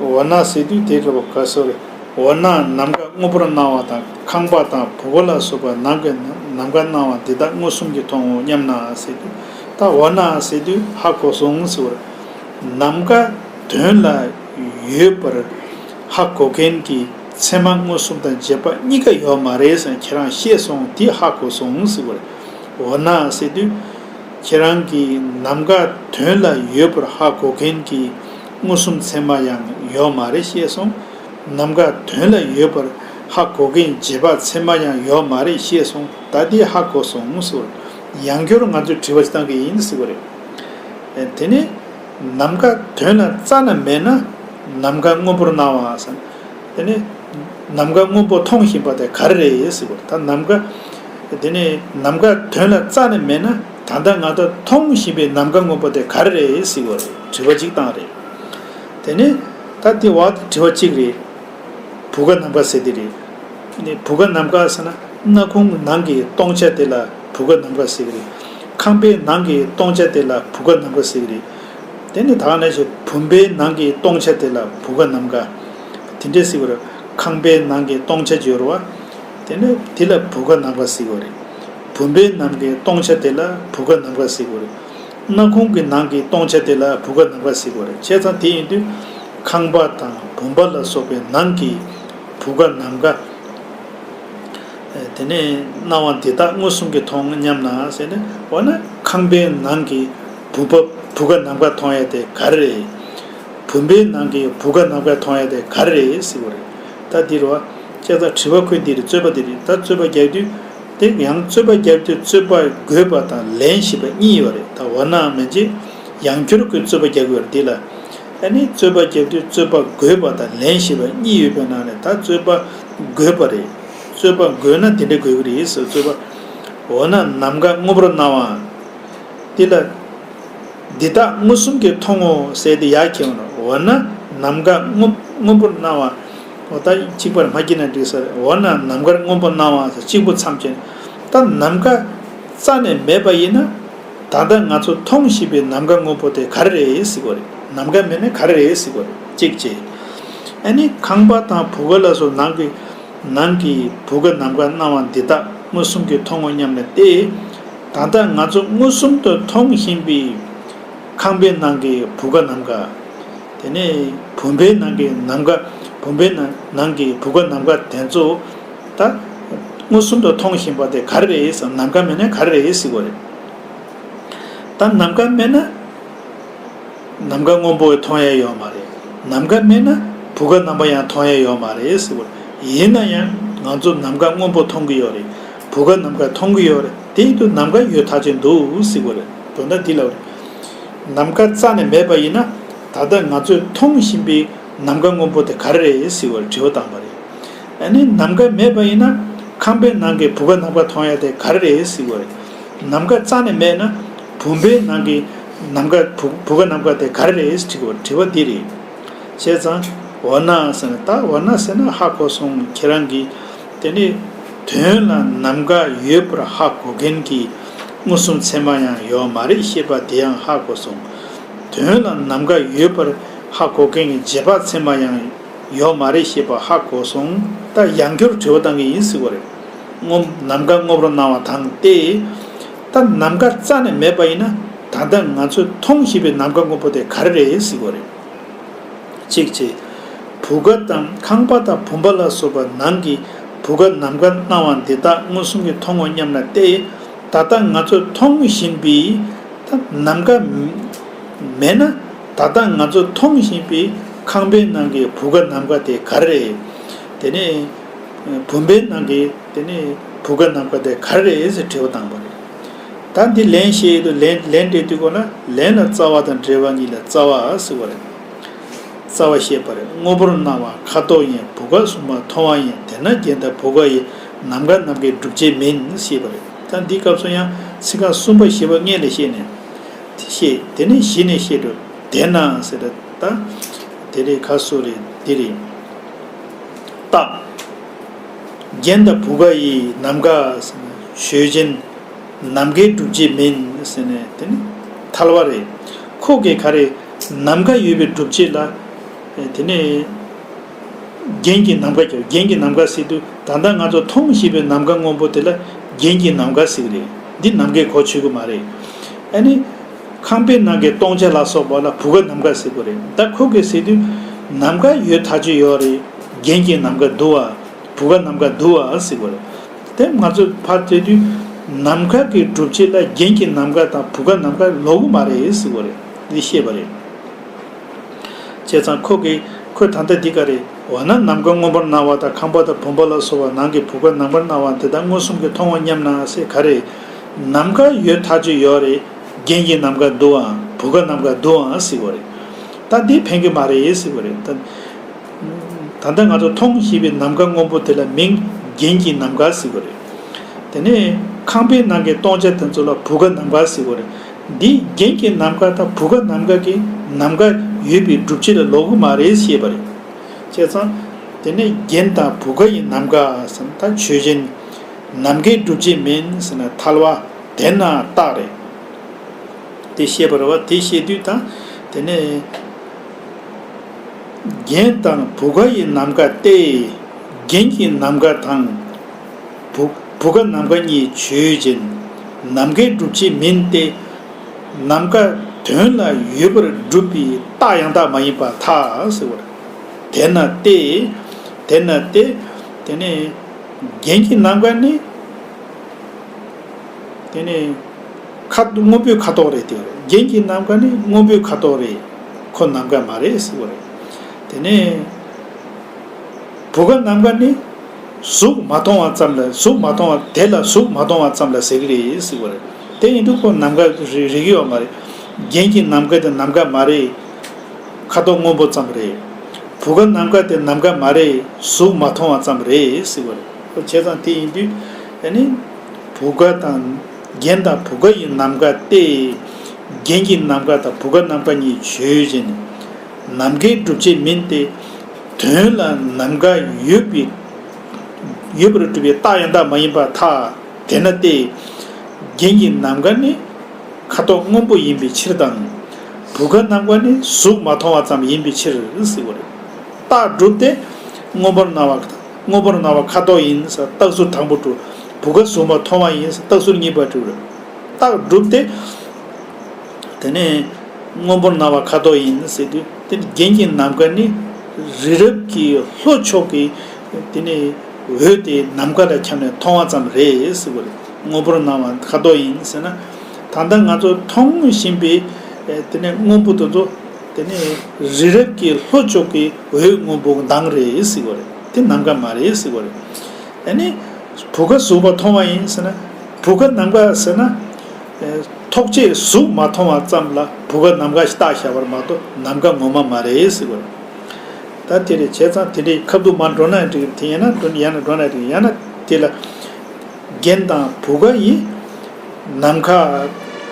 འོ་ན་ཟེར་དུས་དེ་ག་བ་ག་སོ་རེད། འོ་ན་ནམ་མཁའ་མངོན་པར་སྣང་བ་དང་ཁང་པ་དང་བུ་གུ་ལ་སོགས་པ་ནམ་མཁའི་ནམ་མཁར་སྣང་བ་འདི་དག་མངོན་སུམ་གྱིས་མཐོང་ངོ་སྙམ་ན་ཟེར་དུས། ད་འོ་ན་ཟེར་དུས་ཧ་གོ་སོང་ཟེར་བ་རེད། ནམ་མཁའ་དོན་ལ་ཡོད་པར་ཧ་གོ་མཁན་གྱི་ཚད་མ་མངོན་སུམ་དང་རྗེས་དཔག་གཉིས་ཀ་ཡོད་མ་རེད་ཟེར་ཁྱེད་རང་ཤེས་སོང་། དེ་ཧ་གོ་སོང་ཟེར་བ་རེད། འོ་ན་ཟེར་དུས། ཁྱེད་རང་གིས་ནམ་མཁའ་དོན་ལ་ཡོད་པར་ཧ་གོ་མཁན་གྱི་མངོན་སུམ་ཚད་མ་ཡང་ཡོད་མ་རེད་ཤེས་སོང་། ནམ་མཁའ་དོན་ལ་ཡོད་པར་ཧ་གོ་མཁན་རྗེས་དཔག་ཚད་མ་ཡང་ཡོད་མ་རེད་ཤེས་སོང་། ད་དེ་ཧ་གོ་སོང་ཟེར་བ་རེད། ཡང་བསྐྱར་ང་ཚོས་དྲི་བ་ཞིག་བཏང་གི་ཡིན་ཟེར་བ་རེད། དེ་ནས་ནམ་མཁའ་དོན་ལ་རྩ་ནས་མེད་ན་ནམ་མཁའ་མངོན་པར་སྣང་བ་ཟེར། དེ་ནས་ ནམ་མཁའ་སྔོན་པོ་མཐོང་བཞིན་པ་དེ་ག་རེ་རེད་ཟེར་བ་རེད། ད་ནམ་མཁའ། དེ་ནས་ནམ་མཁའ་དོན་ལ་རྩ་ནས་མེད་ན་ད་ལྟ་ང་ཚོ་མཐོང་བཞིན་པའི་ནམ་མཁའ་སྔོན་པོ་དེ་ག་རེ་རེད་ཟེར་བ་རེད། དྲི་བ་གཅིག་བཏང་རེད། དེ་ནས་ད་དེ་བ་དྲི་བ་གཅིག་རེད། བུ་ག་ནམ་མཁའ་ཟེར་དེ་རེད། ནས་བུ་ག་ནམ་མཁའ་ཟེར་ན་སྣ་ཁུང་ནང་གི་སྟོང་ཆ་དེ་ལ་བུ་ག་ནམ་མཁའ་ཟེར་གི་རེད། ཁང་པའི་ནང་གི་སྟོང་ཆ་དེ་ལ་བུ་ག་ནམ་མཁའ་ཟེར་གི་རེད། དེ་ནི་ད་ག་ནང་བཞིན་བུམ་པའི་ནང་གི་སྟོང་ཆ་དེ་ལ་བུ་ག་ནམ་མཁའ། དེ་འདྲས་ཟེར་གི་རེད། ཁང་པའི་ནང་གི་སྟོང་ཆ་ཅིག་ཡོད་རེད་བ། དེ་ནི་དེ་ལ་བུ་ག་ནམ་མཁའ་ཟེར་གི་རེད། བུམ་པའི་ནང་གི་སྟོང་ཆ་དེ་ལ་བུ་ག་ནམ་མཁའ་ཟེར་གི་རེད། སྣ་ཁུང་གི་ནང་གི་སྟོང་ཆ་དེ་ལ་བུ་ག་ནམ་མཁའ་ཟེར་གི་རེད། བྱས་ཙང་དེ་ཡིན་དུས་ཁང་པ་དང་བུམ་པ་ལ་སོགས་པའི་ནང་གི་བུ་ག་ནམ་མཁའ། དེ་ནས་སྣང་བ་འདི་དག་མངོན་སུམ་གྱིས་མཐོང་སྙམ་ན་ཟེར་ནས། འོ་ན་ཁང་པའི་ནང་གི་བུ་བ་བུ་ག་ནམ་མཁའ་མཐོང་ཡ་དེ་ག་རེ་རེད། བུམ་པའི་ནང་གི་བུ་ག་ནམ་མཁའ་མཐོང་ཡ་དེ་ག་རེ་རེད་ཟེར་བ་རེད། ད་འདི་རེད་བ། བྱས་ཙང་དྲི་བ་ཁོས་འདི་རེད། རྩོད་པ་འདི་རེད། ད་རྩོད་པ་རྒྱག་དུས་དེ་ཡང་རྩོད་པ་རྒྱག་དུས་རྩོད་པ་དགོས་པ་དང་ལན་ཞེས་པ་གཉིས་ཡོད་རེད། ད་འོ་ན་མན་ཆད་ཡང་བསྐྱར་ཁོས་རྩོད་པ་རྒྱག་གི་ཡོད་རེད་འདི་ལ། ཨ་ནི་རྩོད་པ་རྒྱབ་དུས་རྩོད་པ་དགོས་པ་དང་ལན་ཞེས་པ་གཉིས་ཡོད་པའི་ནང་ནས་ད་རྩོད་པ་དགོས་པ་རེད། རྩོད་པ་དགོས་ན་དེ་འདྲ་དགོས་ཀྱི་རེད་ཟེར། རྩོད་པ། འོ་ན་ནམ་མཁའ་སྔོན་པོར་སྣང་བ། འདི་ལ། འདི་དག་མངོན་སུམ་གྱིས་མཐོང་ངོ་ཟེར་ཏེ་ཡར་ཁྱེར་འོང་ན། འོ་ན་ནམ་མཁའ་སྔོན་སྔོན་པོར་སྣང་བ། འོ་ད་གཅིག་པར་མ་བགྱིས་ན་འགྲིག་ས་རེད། འོ་ན་ནམ་མཁར་སྔོན་པོར་སྣང་བ་ཟེར་གཅིག་པུ་མཚམས་བཅད། ད་ནམ་མཁའ་རྩ་ནས་མེད་པ་ཡིན་ན། ད་ལྟ་ང་ཚོ་མཐོང་བཞིན་པའི་ནམ་མཁའ་སྔོན་པོ་དེ་ག་རེ་རེད་ཟེར་གྱི་རེད། ནམ་མཁའ་མེད་ན་ག་རེ་རེད་ཟེར་གྱི་རེད། གཅིག་བྱས། ཨ་ནི་ཁང་པ་དང་བུ་ག་ལ་སོགས་ནང་གི་ནང་གི་བུ་ག་ནམ་མཁའ་སྣང་བ་འདི་དག་མངོན་སུམ་གྱིས་མཐོང་ངོ་སྙམ་ན་སྟེ། ད་ལྟ་ང་ཚོ་མངོན་སུམ་དུ་མཐོང་བཞིན་པའི་ཁང་པའི་ནང་གི་བུ་ག་ནམ་མཁའ། དེ་ནས་བུམ་པའི་ནང་གི་ནམ་མཁའ། བུམ་པའི་ནང་ནང་གི་བུ་ག་ནམ་མཁའ་དེ་ཚོ་ད་མངོན་སུམ་དུ་མཐོང་བཞིན་པ་དེ་ག་རེ་རེད་ཟེར། ནམ་མཁའ་མེད་ན་ག་རེ་རེད་ཟེར་གྱི་རེད། ད་ནམ་མཁའ་མེད་ན། ནམ་མཁའ་སྔོན་པོ་མཐོང་ཡ་ཡོད་མ་རེད། ནམ་མཁའ་མེད་ན་བུ་ག་ནམ་མཁའ་ཡང་མཐོང་ཡ་ཡོད་མ་རེད་ཟེར་བ། ཡིན་ན་ཡང་ང་ཚོ་ནམ་མཁའ་སྔོན་པོ་མཐོང་གི་ཡོད་རེད། བུ་ག་ནམ་མཁའ་མཐོང་གི་ཡོད་རེད། དེ་ཡིན་དུས་ནམ་མཁའ་ཡོད་ཐག་ཆོད་འདུག་ཟེར་བ་རེད། དོན་དག་འདི་ལ་རེད། ནམ་མཁའ་རྩ་ནས་མེད་པ་ཡིན་ན། ད་ལྟ་ང་ཚོས་མཐོང་བཞིན་པའི་ནམ་མཁའ་སྔོན་པོ་དེ་ག་རེ་རེད་ཟེར་བ་དྲི་བ་བཏང་བ་རེད། ཨ་ནི་ནམ་མཁའ་མེད་པ་ཡིན་ན། ཁང་པའི་ནང་གི་བུ་ག་ནམ་མཁའ་མཐོང་ཡ་དེ་ག་རེ་རེད་ཟེར་བ་རེད། ནམ་མཁའ་རྩ་ནས་མེད་ན། བུམ་པའི་ནང་གི་ནམ་མཁའ་བུ་བུ་ག་ནམ་མཁའ་དེ་ག་རེ་རེད་ཟེར་དྲི་བ་དྲི་བ་འདི་རེད། བྱས་ཙང་འོ་ན་ཟེར་ན། ད་འོ་ན་ཟེར་ན་ཧ་གོ་སོང་། ཁྱེད་རང་གིས་དེ་ནི་དོན་ལ་ནམ་མཁའ་ཡོད་པར་ཧ་གོ་མཁན་གྱི་མངོན་སུམ་ཚད་མ་ཡང་ཡོད་མ་རེད་ཞེས་པ་དེ་ཡང་ཧ་གོ་སོང་། དོན་ལ་ནམ་མཁའ་ཡོད་པར་ཧ་གོ་མཁན་གྱི་རྗེས་དཔག་ཚད་མ་ཡང་ཡོད་མ་རེད་ཞེས་པ་ཧ་གོ་སོང་། ད་ཡང་བསྐྱར་དྲི་བ་བཏང་གི་ཡིན་ཟེར་བ་རེད། སྔོན་ནམ་མཁའ་སྔོན་པོར་སྣང་བ་དང་སྟེ། ད་ནམ་མཁའ་རྩ་ནས་མེད་པ་ཡིན་ན། ད་ལྟ་ང་ཚོས་མཐོང་བཞིན་པའི་ནམ་མཁའ་སྔོན་པོ་དེ་ག་རེ་རེད་ཟེར་བ་རེད། གཅིག་བྱས། བུ་ག་དང་ཁང་པ་དང་བུམ་པ་ལ་སོགས་པ་ནང་གི་བུ་ག་ནམ་མཁའ་སྣང་བ་འདི་དག་མངོན་སུམ་གྱིས་མཐོང་ངོ་སྙམ་ན་སྟེ། ད་ལྟ་ང་ཚོས་མཐོང་བཞིན་པའི་ད་ནམ་མཁའ་མེད་ན། ད་ལྟ་ང་ཚོས་མཐོང་བཞིན་པའི་ཁང་པའི་ནང་གི་བུ་ག་ནམ་མཁའ་དེ་ག་རེ་རེད། དེ་ནས་བུམ་པའི་ནང་གི་དེ་ནས་བུ་ག་ནམ་མཁའ་དེ་ག་རེ་རེད་ཟེར་དྲི་བ་བཏང་བ་རེད། ད་འདི་ལན་བཤད་ཡོད་དུས། ལན་ལན་འབྲེལ་དུས་སྒོ་ན་ལན་ལ་རྩ་བ་དང་འབྲེལ་བ་གཉིས་ལ་རྩ་བ་ཟེར་བ་རེད། རྩ་བ་བཤད་པ་རེད། སྔོན་པོར་སྣང་བ་ཁ་དོག་ཡིན། བུ་ག་གསུམ་པ་མཐོང་བ་ཡིན། དེས་ན་རྒྱན་དང་བུ་ག་ཡི། ནམ་མཁའ་ནམ་མཁའི་སྒྲུབ་བྱེད་མིན་ཞེས་པ་རེད། ད་འདི་སྐབས་སུ་ཡང་ཚིག་རྐང་གསུམ་པ་བཞི་པ་སྔོན་ལ་བཤད་ནས་བཤད། དེ་ནས་གཞི་ནས་བཤད་འགྲོ། དེས་ན་ཟེར་ད། དེ་རེད། ཁ་སོ་རེད། འདི་རེད། རྟགས། རྒྱན་དང་བུ་ག་ཡི་ནམ་མཁའ་ཟེར་ན་ཆོས་ཅན། ནམ་མཁའི་སྒྲུབ་བྱེད་མིན་ཟེར་ནས་དེ་ནི་ཐལ་བ་རེད། ཁོ་གིས་ག་རེ་ནམ་མཁའ་ཡོད་པའི་སྒྲུབ་བྱེད་ལ། དེ་ནས་རྒྱན་གྱི་ནམ་མཁའ་ཀྱང་། རྒྱན་གྱི་ནམ་མཁའ་ཟེར་དུས་ད་ལྟ་ང་ཚོ་མཐོང་བཞིན་པའི་ནམ་མཁའ་སྔོན་པོ་དེ་ལ་རྒྱན་གྱི་ནམ་མཁའ་ཟེར་གི་རེད། འདི་ནམ་མཁའི་གོ་ཆོད་གི་མ་རེད། ཨ་ནི། ཁང་པའི་ནང་གི་སྟོང་ཆ་ལ་སོགས་པ་ལ་བུ་ག་ནམ་མཁའ་ཟེར་གི་རེད། ད་ཁོ་གིས་ཟེར་དུས་ནམ་མཁའ་ཡོད་ཐག་ཆོད་ཡོད་རེད། རྒྱན་གྱི་ནམ་མཁའ་འདུག་བ། བུ་ག་ནམ་མཁའ་འདུག་བ་ཟེར་གི་རེད། དེ་ང་ཚོས་ཕར་བལྟས་དུས་ནམ་མཁའ་གི་སྒྲུབ་བྱེད་ལ་རྒྱན་གྱི་ནམ་མཁའ་དང་བུ་ག་ནམ་མཁའ་ལོག་གི་མ་རེད་ཟེར་གི་རེད། འདི་ཤེས་པ་རེད། བྱས་ཙང་ཁོ་གིས། ཁོས་ད་ལྟ་འདི་ག་རེ། འོ་ན་ནམ་མཁའ་སྔོན་པོར་སྣང་བ་དང་ཁང་པ་དང་བུམ་པ་ལ་སོགས་པ་ནང་གི་བུ་ག་ནམ་མཁར་སྣང་བ་འདི་དག་མངོན་སུམ་གྱིས་མཐོང་ངོ་སྙམ་ན་ཟེར་ག་རེ། ནམ་མཁའ་ཡོད་ཐག་ཆོད་ཡོད་རེད། རྒྱན་གྱི་ནམ་མཁའ་འདུག་ཨང་། བུ་ག་ནམ་མཁའ་འདུག་ཨང་ཟེར་བ་རེད། ད་འདི་ཕན་གི་མ་རེད་ཟེར་བ་རེད། ད་ ད་ལྟ་ང་ཚོ་མཐོང་བཞིན་པའི་ནམ་མཁའ་སྔོན་པོ་དེ་ལ་མིང་རྒྱན་གྱི་ནམ་མཁའ་ཟེར་གྱི་རེད། དེ་ནས་ཁང་པའི་ནང་གི་སྟོང་ཆ་དེ་ཚོ་ལ་བུ་ག་ནམ་མཁའ་ཟེར་གྱི་རེད། འདི་རྒྱན་གྱི་ནམ་མཁའ་དང་བུ་ག་ནམ་མཁའ་གི་ནམ་མཁའ་ཡོད་པའི་སྒྲུབ་བྱེད་ལ་ལོག་གི་མ་རེད་ཞེས་པ་རེད། བྱས་ཙང་། དེ་ནས་རྒྱན་དང་བུ་ག་ཡི་ནམ་མཁའ་ཟེར་ན་ད་ཆོས་ཅན། ནམ་མཁའི་སྒྲུབ་བྱེད་མིན་ཟེར་ན་ཐལ་བ་དེ་ན་རྟགས་རེད། དེ་བཤད་པ་རེད་བ། དེ་བཤད་དུས་དང་། དེ་ནས་རྒྱན་དང་བུ་ག་ཡི་ནམ་མཁའ་སྟེ། རྒྱན་གྱི་ནམ་མཁའ་དང་། བུ་བུ་ག་ནམ་མཁའ་གཉིས་ཆོས་ཅན། ནམ་མཁའི་སྒྲུབ་བྱེད་མིན་ཏེ། ནམ་མཁའ་དོན་ལ་ཡོད་པར་སྒྲུབ་པའི་རྟགས་ཡང་དག་མ་ཡིན་པར་ཐལ་ཟེར་བ་རེད། དེ་ན་སྟེ། དེ་ན་སྟེ། དེ་ནས་རྒྱན་གྱི་ནམ་མཁའ་ནི། དེ་ནས་ཁ་སྔོན་པོའི་ཁ་དོག་རེད་དེ། རྒྱན་གྱི་ནམ་མཁའ་ནི་སྔོན་པོའི་ཁ་དོག་རེད། ཁོ་ནམ་མཁའ་མ་རེད་ཟེར་བ་རེད། དེ་ནས་བུ་ག་ནམ་མཁའ་ནི་གཟུགས་མ་མཐོང་བ་ཙམ་ལ། གཟུགས་མ་མཐོང་བ་དེ་ལ་གཟུགས་མ་མཐོང་བ་ཙམ་ལ་ཟེར་གྱི་རེད་ཟེར་བ་རེད། དེ་ཡིན་དུས་ཁོ་ནམ་མཁའ་རེད་རེད་ཀྱི་ཡོད་མ་རེད། རྒྱན་གྱི་ནམ་མཁའ་དེ་ནམ་མཁའ་མ་རེད། ཁ་དོག་སྔོན་པོ་ཙམ་རེད། བུ་ག་ནམ་མཁའ་དེ་ནམ་མཁའ་མ་རེད། གཟུགས་མ་མཐོང་བ་ཙམ་རེད་ཟེར་བ་རེད། བྱས་ཙང་དེ་ཡིན་དུས་ཨ་ནི། བུ་ག་དང་། རྒྱན་དང་བུ་ག་ཡི་ནམ་མཁའ་སྟེ། རྒྱན་གྱི་ནམ་མཁའ་དང་བུ་ག་ནམ་མཁའ་གཉིས་ཆོས་ཅན། ནམ་མཁའི་སྒྲུབ་བྱེད་མིན་ཏེ། དོན་ལ་ནམ་མཁའ་ཡོད་པའི། ཡོད་པར་སྒྲུབ་པའི་རྟགས་ཡང་དག་མ་ཡིན་པར་ཐལ། དེ་ན་སྟེ། རྒྱན་གྱི་ནམ་མཁའ་ནི། ཁ་དོག་སྔོན་པོ་ཡིན་པའི་ཕྱིར་དང་། བུ་ག་ནམ་མཁའ་ནི་གཟུགས་མ་མཐོང་བ་ཙམ་ཡིན་པའི་ཕྱིར་ཟེར་བ་རེད། རྟགས་སྒྲུབ་སྟེ། སྔོན་པོར་སྣང་བ། སྔོན་པོར་སྣང་བ་ཁ་དོག་ཡིན་ཟེར། རྟགས་ཟུར་དང་པོ་དྲུག་བུ་ག་གཟུགས་མ་མཐོང་བ་ཡིན་ཟེར། རྟགས་ཟུར་གཉིས་པ་དྲུག་རེད། རྟགས་སྒྲུབ་སྟེ། དེ་ནས་སྔོན་པོར་སྣང་བ་ཁ་དོག་ཡིན་ཟེར་དུས། དེ་ནི་རྒྱན་གྱི་ནམ་མཁའ་ནི་རི་རབ་ཀྱི་ལྷོ་ཕྱོགས་ཀྱི། དེ་ནས་འོད་དེ་ནམ་མཁའ་ལ་ཁྱབ་ནས་མཐོང་བ་ཙམ་རེད་ཟེར་བ་རེད། སྔོན་པོར་སྣང་བ་ཁ་དོག་ཡིན་ཟེར་ན། ད་ལྟ་ང་ཚོ་མཐོང་བཞིན་པའི། དེ་ནས་སྔོན་པོ་དེ་ཚོ། དེ་ནས་རི་རབ་ཀྱི་ལྷོ་ཕྱོགས་ཀྱི་འོད་སྔོན་པོ་མདངས་རེད་ཟེར་བ་རེད། དེ་ནམ་མཁའ་མ་རེད་ཟེར་བ་རེད། ཨ་ནི། བུ་ག་གཟུགས་མ་མཐོང་བ་ཡིན་ཟེར་ན། བུ་ག་ནམ་མཁའ་ཟེར་ན། ཨེ། ཐོགས་བཅས་གཟུགས་མ་མཐོང་བ་ཙམ་ལ་བུ་ག་ནམ་མཁའ་ཞེས་བཏགས་བཞག་པར་མ་གཏོགས་ནམ་མཁའ་ངོ་མ་མ་རེད་ཟེར་བ་རེད། ད་དེ་རེད། བྱས་ཙང་དེ་འདྲའི་ཁ་བསྡུ་མར་འགྲོ་ན་འགྲིག་དེ་ཡིན་ན་འགྲོ་ཡང་ན་འགྲོ་ན་འགྲིག་ཡང་ན་དེ་ལ། རྒྱན་དང་བུ་ག་ཡི། ནམ་མཁའ།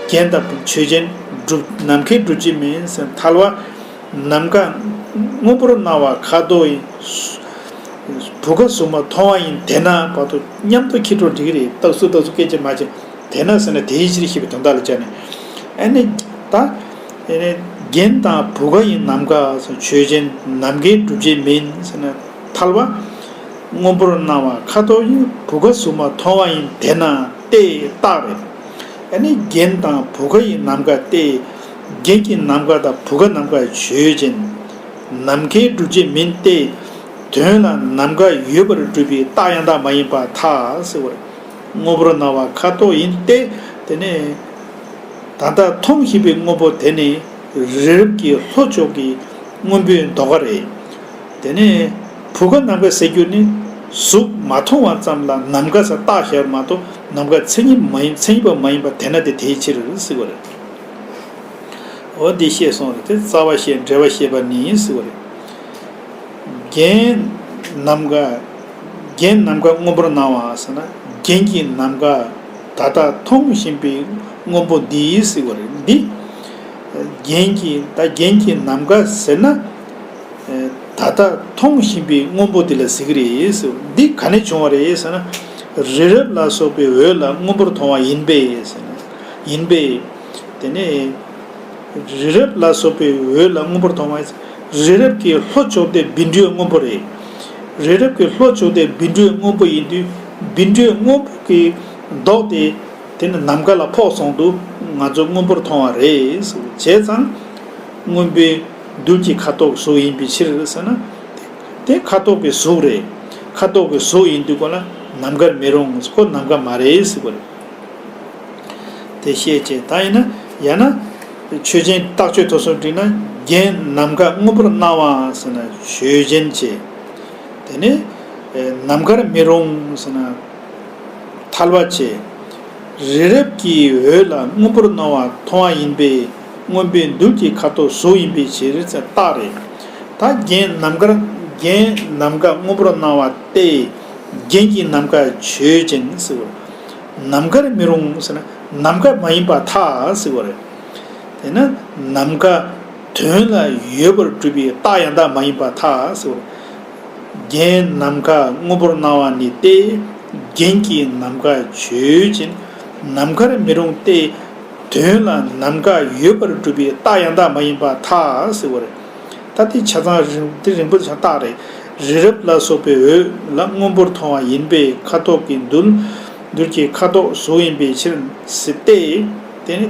རྒྱན་དང་བུ་ཆོས་ཅན། སྒྲུབ། ནམ་མཁའི་སྒྲུབ་བྱེད་མིན་ཟེར་ཐལ་བ། ནམ་མཁའ། སྔོན་པོར་སྣང་བ་ཁ་དོག་ཡིན། བུ་ག་གཟུགས་མ་མཐོང་བ་ཡིན་དེ་ན་བར་དུ་མཉམ་དུ་འཁྱེར་འགྲོ་འགྲིག་གི་རེད། རྟགས་ཟུར་རྟགས་ཟུར་སྐད་ཆ་མ་བྱེད། དེ་ན་ཟེར་ན་དེའི་ཕྱིར་ཞེས་པའི་དོན་དག་ལ་བྱས་ནས། ཨ་ནི། ད། ཨ་ནི། རྒྱན་དང་བུ་ག་ཡི་ནམ་མཁའ་ཟེར་ཆོས་ཅན། ནམ་མཁའི་སྒྲུབ་བྱེད་མིན་ཟེར་ན་ཐལ་བ། སྔོན་པོར་སྣང་བ་ཁ་དོག་ཡིན། བུ་ག་གཟུགས་མ་མཐོང་བ་ཡིན་དེ་ན་སྟེ་རྟགས་རེད། ཨ་ནི་རྒྱན་དང་བུ་ག་ཡི་ནམ་མཁའ་སྟེ། རྒྱན་གྱི་ནམ་མཁའ་དང་བུ་ག་ནམ་མཁའ་ཆོས་ཅན། ནམ་མཁའི་སྒྲུབ་བྱེད་མིན་ཏེ། དོན་ལ་ནམ་མཁའ་ཡོད་པར་སྒྲུབ་པའི་རྟགས་ཡང་དག་མ་ཡིན་པར་ཐལ་ཟེར་བ་རེད། སྔོན་པོར་སྣང་བ་ཁ་དོག་ཡིན་ཏེ། དེ་ནས། ད་ལྟ་མཐོང་བཞིན་པའི་སྔོན་པོ་དེ་ནི་རི་རབ་ཀྱི་ལྷོ་ཕྱོགས་ཀྱི་སྔོན་པོའི་ཟློས་གར་རེད། དེ་ནས་བུ་ག་ནམ་མཁའ་ཟེར་རྒྱུ་ནི་གཟུགས་མ་མཐོང་བ་ཙམ་ལ་ནམ་མཁའ་ཟེར་བཏགས་བཞག་མ་གཏོགས་ནམ་མཁའ་མཚན་ཉིད་མ་ཡིན། མཚན་ཉིད་པ་མ་ཡིན་པ་དེ་ན་སྟེ་དེའི་ཕྱིར་ཟེར་བ་རེད། འོ་འདི་བཤད་སོང་རེད་དེ། རྩ་བ་བཤད། འབྲེལ་བ་བཤད་པ་ནི་ཟེར་བ་རེད། རྒྱན་ནམ་མཁའ། རྒྱན་ནམ་མཁའ་སྔོན་པོར་སྣང་བ་ཟེར་ན། རྒྱན་གྱི་ནམ་མཁའ། ད་ལྟ་མཐོང་བཞིན་པའི་སྔོན་པོ་འདི་ཟེར་བ་རེད། འདི། རྒྱན་གྱི། ད་རྒྱན་གྱི་ནམ་མཁའ་ཟེར་ན། ད་ལྟ་མཐོང་བཞིན་པའི་སྔོན་པོ་འདི་ལ་ཟེར་གྱི་རེད་ཟེར། འདི་ག་ནས་བྱུང་བ་རེད་ཟེར་ན། རི་རབ་ལ་སོགས་པའི་འོད་ལ་སྔོན་པོར་མཐོང་བ་ཡིན་པས་ཟེར་ན། ཡིན་པས། དེ་ནས། རི་རབ་ལ་སོགས་པའི་འོད་ལ་སྔོན་པོར་མཐོང་བ། རི་རབ་ཀྱི་ལྷོ་ཕྱོགས་དེ་བཻ་ཌཱུརྱ་སྔོན་པོ་རེད། རི་རབ་ཀྱི་ལྷོ་ཕྱོགས་དེ་བཻ་ཌཱུརྱ་སྔོན་པོ་ཡིན་དུས། བཻ་ཌཱུརྱ་སྔོན་པོ་གི་མདོག་དེ། དེ་ནི་ནམ་མཁའ་ལ་ཕོག་སོང་དུས་ང་ཚོ་སྔོན་པོར་མཐོང་བ་རེད། བྱས་ཙང་། སྔོན་པོའི་རྡུལ་གྱི་ཁ་དོག་གཟུགས་ཡིན་པའི་ཕྱིར་ཟེར་ན། དེ་ཁ་དོག་གི་གཟུགས་རེད། ཁ་དོག་གི་གཟུགས་ཡིན་དུས་ཁོ་ལ་ནམ་མཁར་མི་རུང་། ཁོ་ནམ་མཁའ་མ་རེད་ཟེར་བ་རེད། དེ་བཤད་ཅེས། ད་ཡིན་ན་ཡང་ན་ཆོས་ཅན། རྟགས་ཆོས་ཐོབ་སོང་དྲིས་ན། རྒྱན་ནམ་མཁའ་སྔོན་པོར་སྣང་བ་ཟེར་ན་ཆོས་ཅན་བྱས། དེ་ནས་ནམ་མཁར་མི་རུང་ཟེར་ན་ཐལ་བ་བྱས། རི་རབ་ཀྱི་འོད་ལ་སྔོན་པོར་སྣང་བ་མཐོང་བ་ཡིན་པས། སྔོན་པོའི་རྡུལ་གྱི་ཁ་དོག་གཟུགས་ཡིན་པའི་ཕྱིར་ཟེར་རྟགས་རེད། ད་རྒྱན་ནམ་མཁར། རྒྱན་ནམ་མཁའ་དངོས་པོར་སྣང་བ་སྟེ། རྒྱན་གྱི་ནམ་མཁའ་ཆོས་ཅན་ཟེར་བ། ནམ་མཁར་མི་རུང་ཟེར་ན་ནམ་མཁའ་མ་ཡིན་པར་ཐལ་ཟེར་བ་རེད། དེས་ན་ནམ་མཁའ་དོན་ལ་ཡོད་པར་སྒྲུབ་པའི་རྟགས་ཡང་དག་མ་ཡིན་པར་ཐལ་ཟེར་བ། རྒྱན་ནམ་མཁའ་དངོས་པོར་སྣང་བ་ནི་སྟེ། རྒྱན་གྱི་ནམ་མཁའ་ཆོས་ཅན། ནམ་མཁར་མི་རུང་སྟེ། དོན་ལ་ནམ་མཁའ་ཡོད་པར་སྒྲུབ་པའི་རྟགས་ཡང་དག་མ་ཡིན་པར་ཐལ་ཟེར་བ་རེད། ད་དེ་ཆ་ཚང་རིང་དེ་རིང་པོ་ཆ་རྟགས་རེད། རི་རབ་ལ་སོགས་པའི་འོད་ལ་སྔོན་པོར་མཐོང་བ་ཡིན་པས་ཁ་དོག་གི་རྡུལ། རྡུལ་གྱི་ཁ་དོག་གཟུགས་ཡིན་པའི་ཕྱིར་ཟེར་ཏེ། དེ་ནི།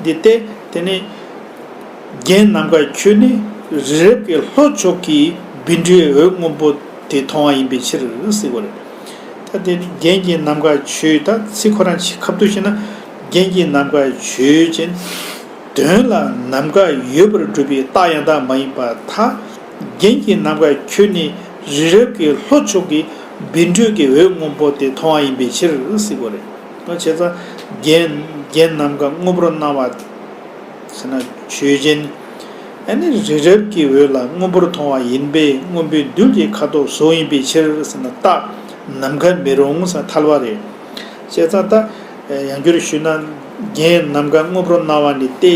འདི་སྟེ། དེ་ནི། རྒྱན་ནམ་མཁའ་ཁྱོད་ནི་རི་རབ་ཀྱི་ལྷོ་ཕྱོགས་ཀྱི་བཻ་ཌཱུརྱའི་འོད་སྔོན་པོ་དེ་མཐོང་བ་ཡིན་པའི་ཕྱིར་ཟེར་བ་རེད། ད་དེ་རྒྱན་གྱི་ནམ་མཁའ་ཆོས་ད་ཚིག་ཁོ་རང་ཆེ་ཁ་བསྡུ་བྱས་ན། རྒྱན་གྱི་ནམ་མཁའ་ཆོས་ཅན། དོན་ལ་ནམ་མཁའ་ཡོད་པར་སྒྲུབ་པའི་རྟགས་ཡང་དག་མ་ཡིན་པར་ཐལ། རྒྱན་གྱི་ནམ་མཁའ་ཁྱོད་ནི་རི་རབ་ཀྱི་ལྷོ་ཕྱོགས་ཀྱི་བཻ་ཌཱུརྱ་གི་འོད་སྔོན་པོ་དེ་མཐོང་བ་ཡིན་པའི་ཕྱིར་ཟེར་བ་རེད། བྱས་ཙང་རྒྱན། རྒྱན་ནམ་མཁའ་དངོས་པོར་སྣང་བ་ཟེར་ན་ཆོས་ཅན། ཨ་ནི་རི་རབ་ཀྱི་འོད་ལ་སྔོན་པོར་མཐོང་བ་ཡིན་པས་སྔོན་པོའི་རྡུལ་གྱི་ཁ་དོག་གཟུགས་ཡིན་པའི་ཕྱིར་ཟེར་ན་རྟགས་ནམ་མཁར་མི་རུང་ཟེར་ན་ཐལ་བ་རེད། བྱས་ཙང་ད་ཡང་བསྐྱར་ཞུས་ན། རྒྱན་ནམ་མཁའ་དངོས་པོར་སྣང་བ་ནི་སྟེ།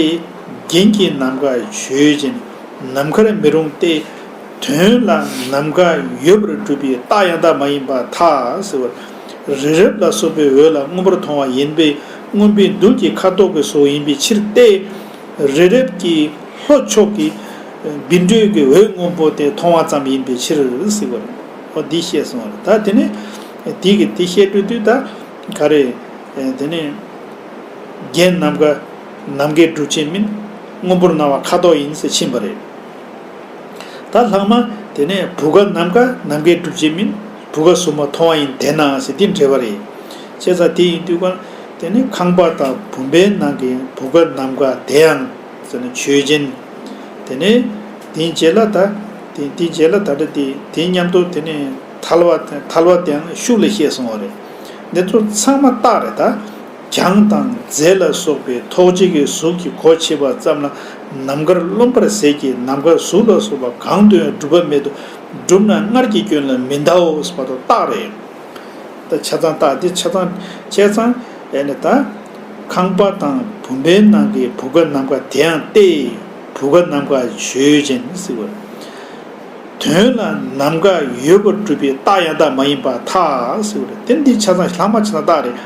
རྒྱན་གྱི་ནམ་མཁའ་ཆོས་ཅན། ནམ་མཁར་མི་རུང་སྟེ། དོན་ལ་ནམ་མཁའ་ཡོད་པར་སྒྲུབ་པའི་རྟགས་ཡང་དག་མ་ཡིན་པར་ཐལ་ཟེར་བ། རི་རབ་ལ་སོགས་པའི་འོད་ལ་སྔོན་པོར་མཐོང་བ་ཡིན་པས་སྔོན་པོའི་རྡུལ་གྱི་ཁ་དོག་གི་གཟུགས་ཡིན་པའི་ཕྱིར་ཏེ། རི་རབ་ཀྱི་ལྷོ་ཕྱོགས་ཀྱི་བཻ་ཌཱུརྱ་གི་འོད་སྔོན་པོ་དེ་མཐོང་བ་ཙམ་ཡིན་པའི་ཕྱིར་ཟེར་བ་རེད། འོ་འདི་བཤད་སོང་བ་རེད། ད་དེ་ནས་དེ་གི་དེ་བཤད་དུས་དུས་ད་ག་རེ། དེ་ནས་རྒྱན་ནམ་མཁའ་ནམ་མཁའི་སྒྲུབ་བྱེད་མིན། སྔོན་པོར་སྣང་བ་ཁ་དོག་ཡིན་ཟེར་ཕྱིན་པ་རེད། ད་ལྷག་མ་དེ་ནས་བུ་ག་ནམ་མཁའ་ནམ་མཁའི་སྒྲུབ་བྱེད་མིན། བུ་ག་གཟུགས་མ་མཐོང་བ་ཡིན་དེས་ན་ཟེར་འདི་འགྲེལ་བ་རེད། བྱས་ཙང་དེ་ཡིན་དུས་ཀ་དེ་ནི་ཁང་པ་དང་བུམ་པའི་ནང་གི་བུ་ག་ནམ་མཁའ་དེ་ཡང་ཟེར་ན་ཆོས་ཅན། དེ་ནས་དེའི་རྗེས་ལ་ད་དེ་དེའི་རྗེས་ལ་ད་ལྟ་དེ་དེ་མཉམ་དུ་དེ་ནས་ཐལ་བ་ཐལ་བ་དེ་ཡང་ཤུགས་ལ་བཤད་སོང་བ་རེད། འདི་ཚོ་ཚང་མ་རྟགས་རེད་ད། གྱང་དང་རྫས་ལ་སོགས་པའི་ཐོགས་བཅས་ཀྱི་གཟུགས་ཀྱི་གོ་ཕྱེ་བ་ཙམ་ལ་ནམ་མཁར་རློམ་པར་ཟད་ཀྱི་ནམ་མཁའ་གཟུགས་ལ་སོགས་པ་གང་དུ་ཡང་གྲུབ་པ་མེད་དོ། གྲུབ་ན་སྔར་གྱི་སྐྱོན་ལ་མི་འདའོ་ཟེར་བ་དང་རྟགས་རེད། ད་ཆ་ཚང་རྟགས་འདི་ཆ་ཚང་བྱས་ཙང་ཨེ་ནི་ད་ཁང་པ་དང་བུམ་པའི་ནང་གི་བུ་ག་ནམ་མཁའ་དེ་ཡང་སྟེ། བུ་ག་ནམ་མཁའ་ཆོས་ཅན་ཟེར་བ། དོན་ལ་ནམ་མཁའ་ཡོད་པར་སྒྲུབ་པའི་རྟགས་ཡང་དག་མ་ཡིན་པར་ཐལ་ཟེར་བ་རེད། དེ་འདི་ཆ་ཚང་ལྷག་མ་ཆ་ཚང་རྟགས་རེད།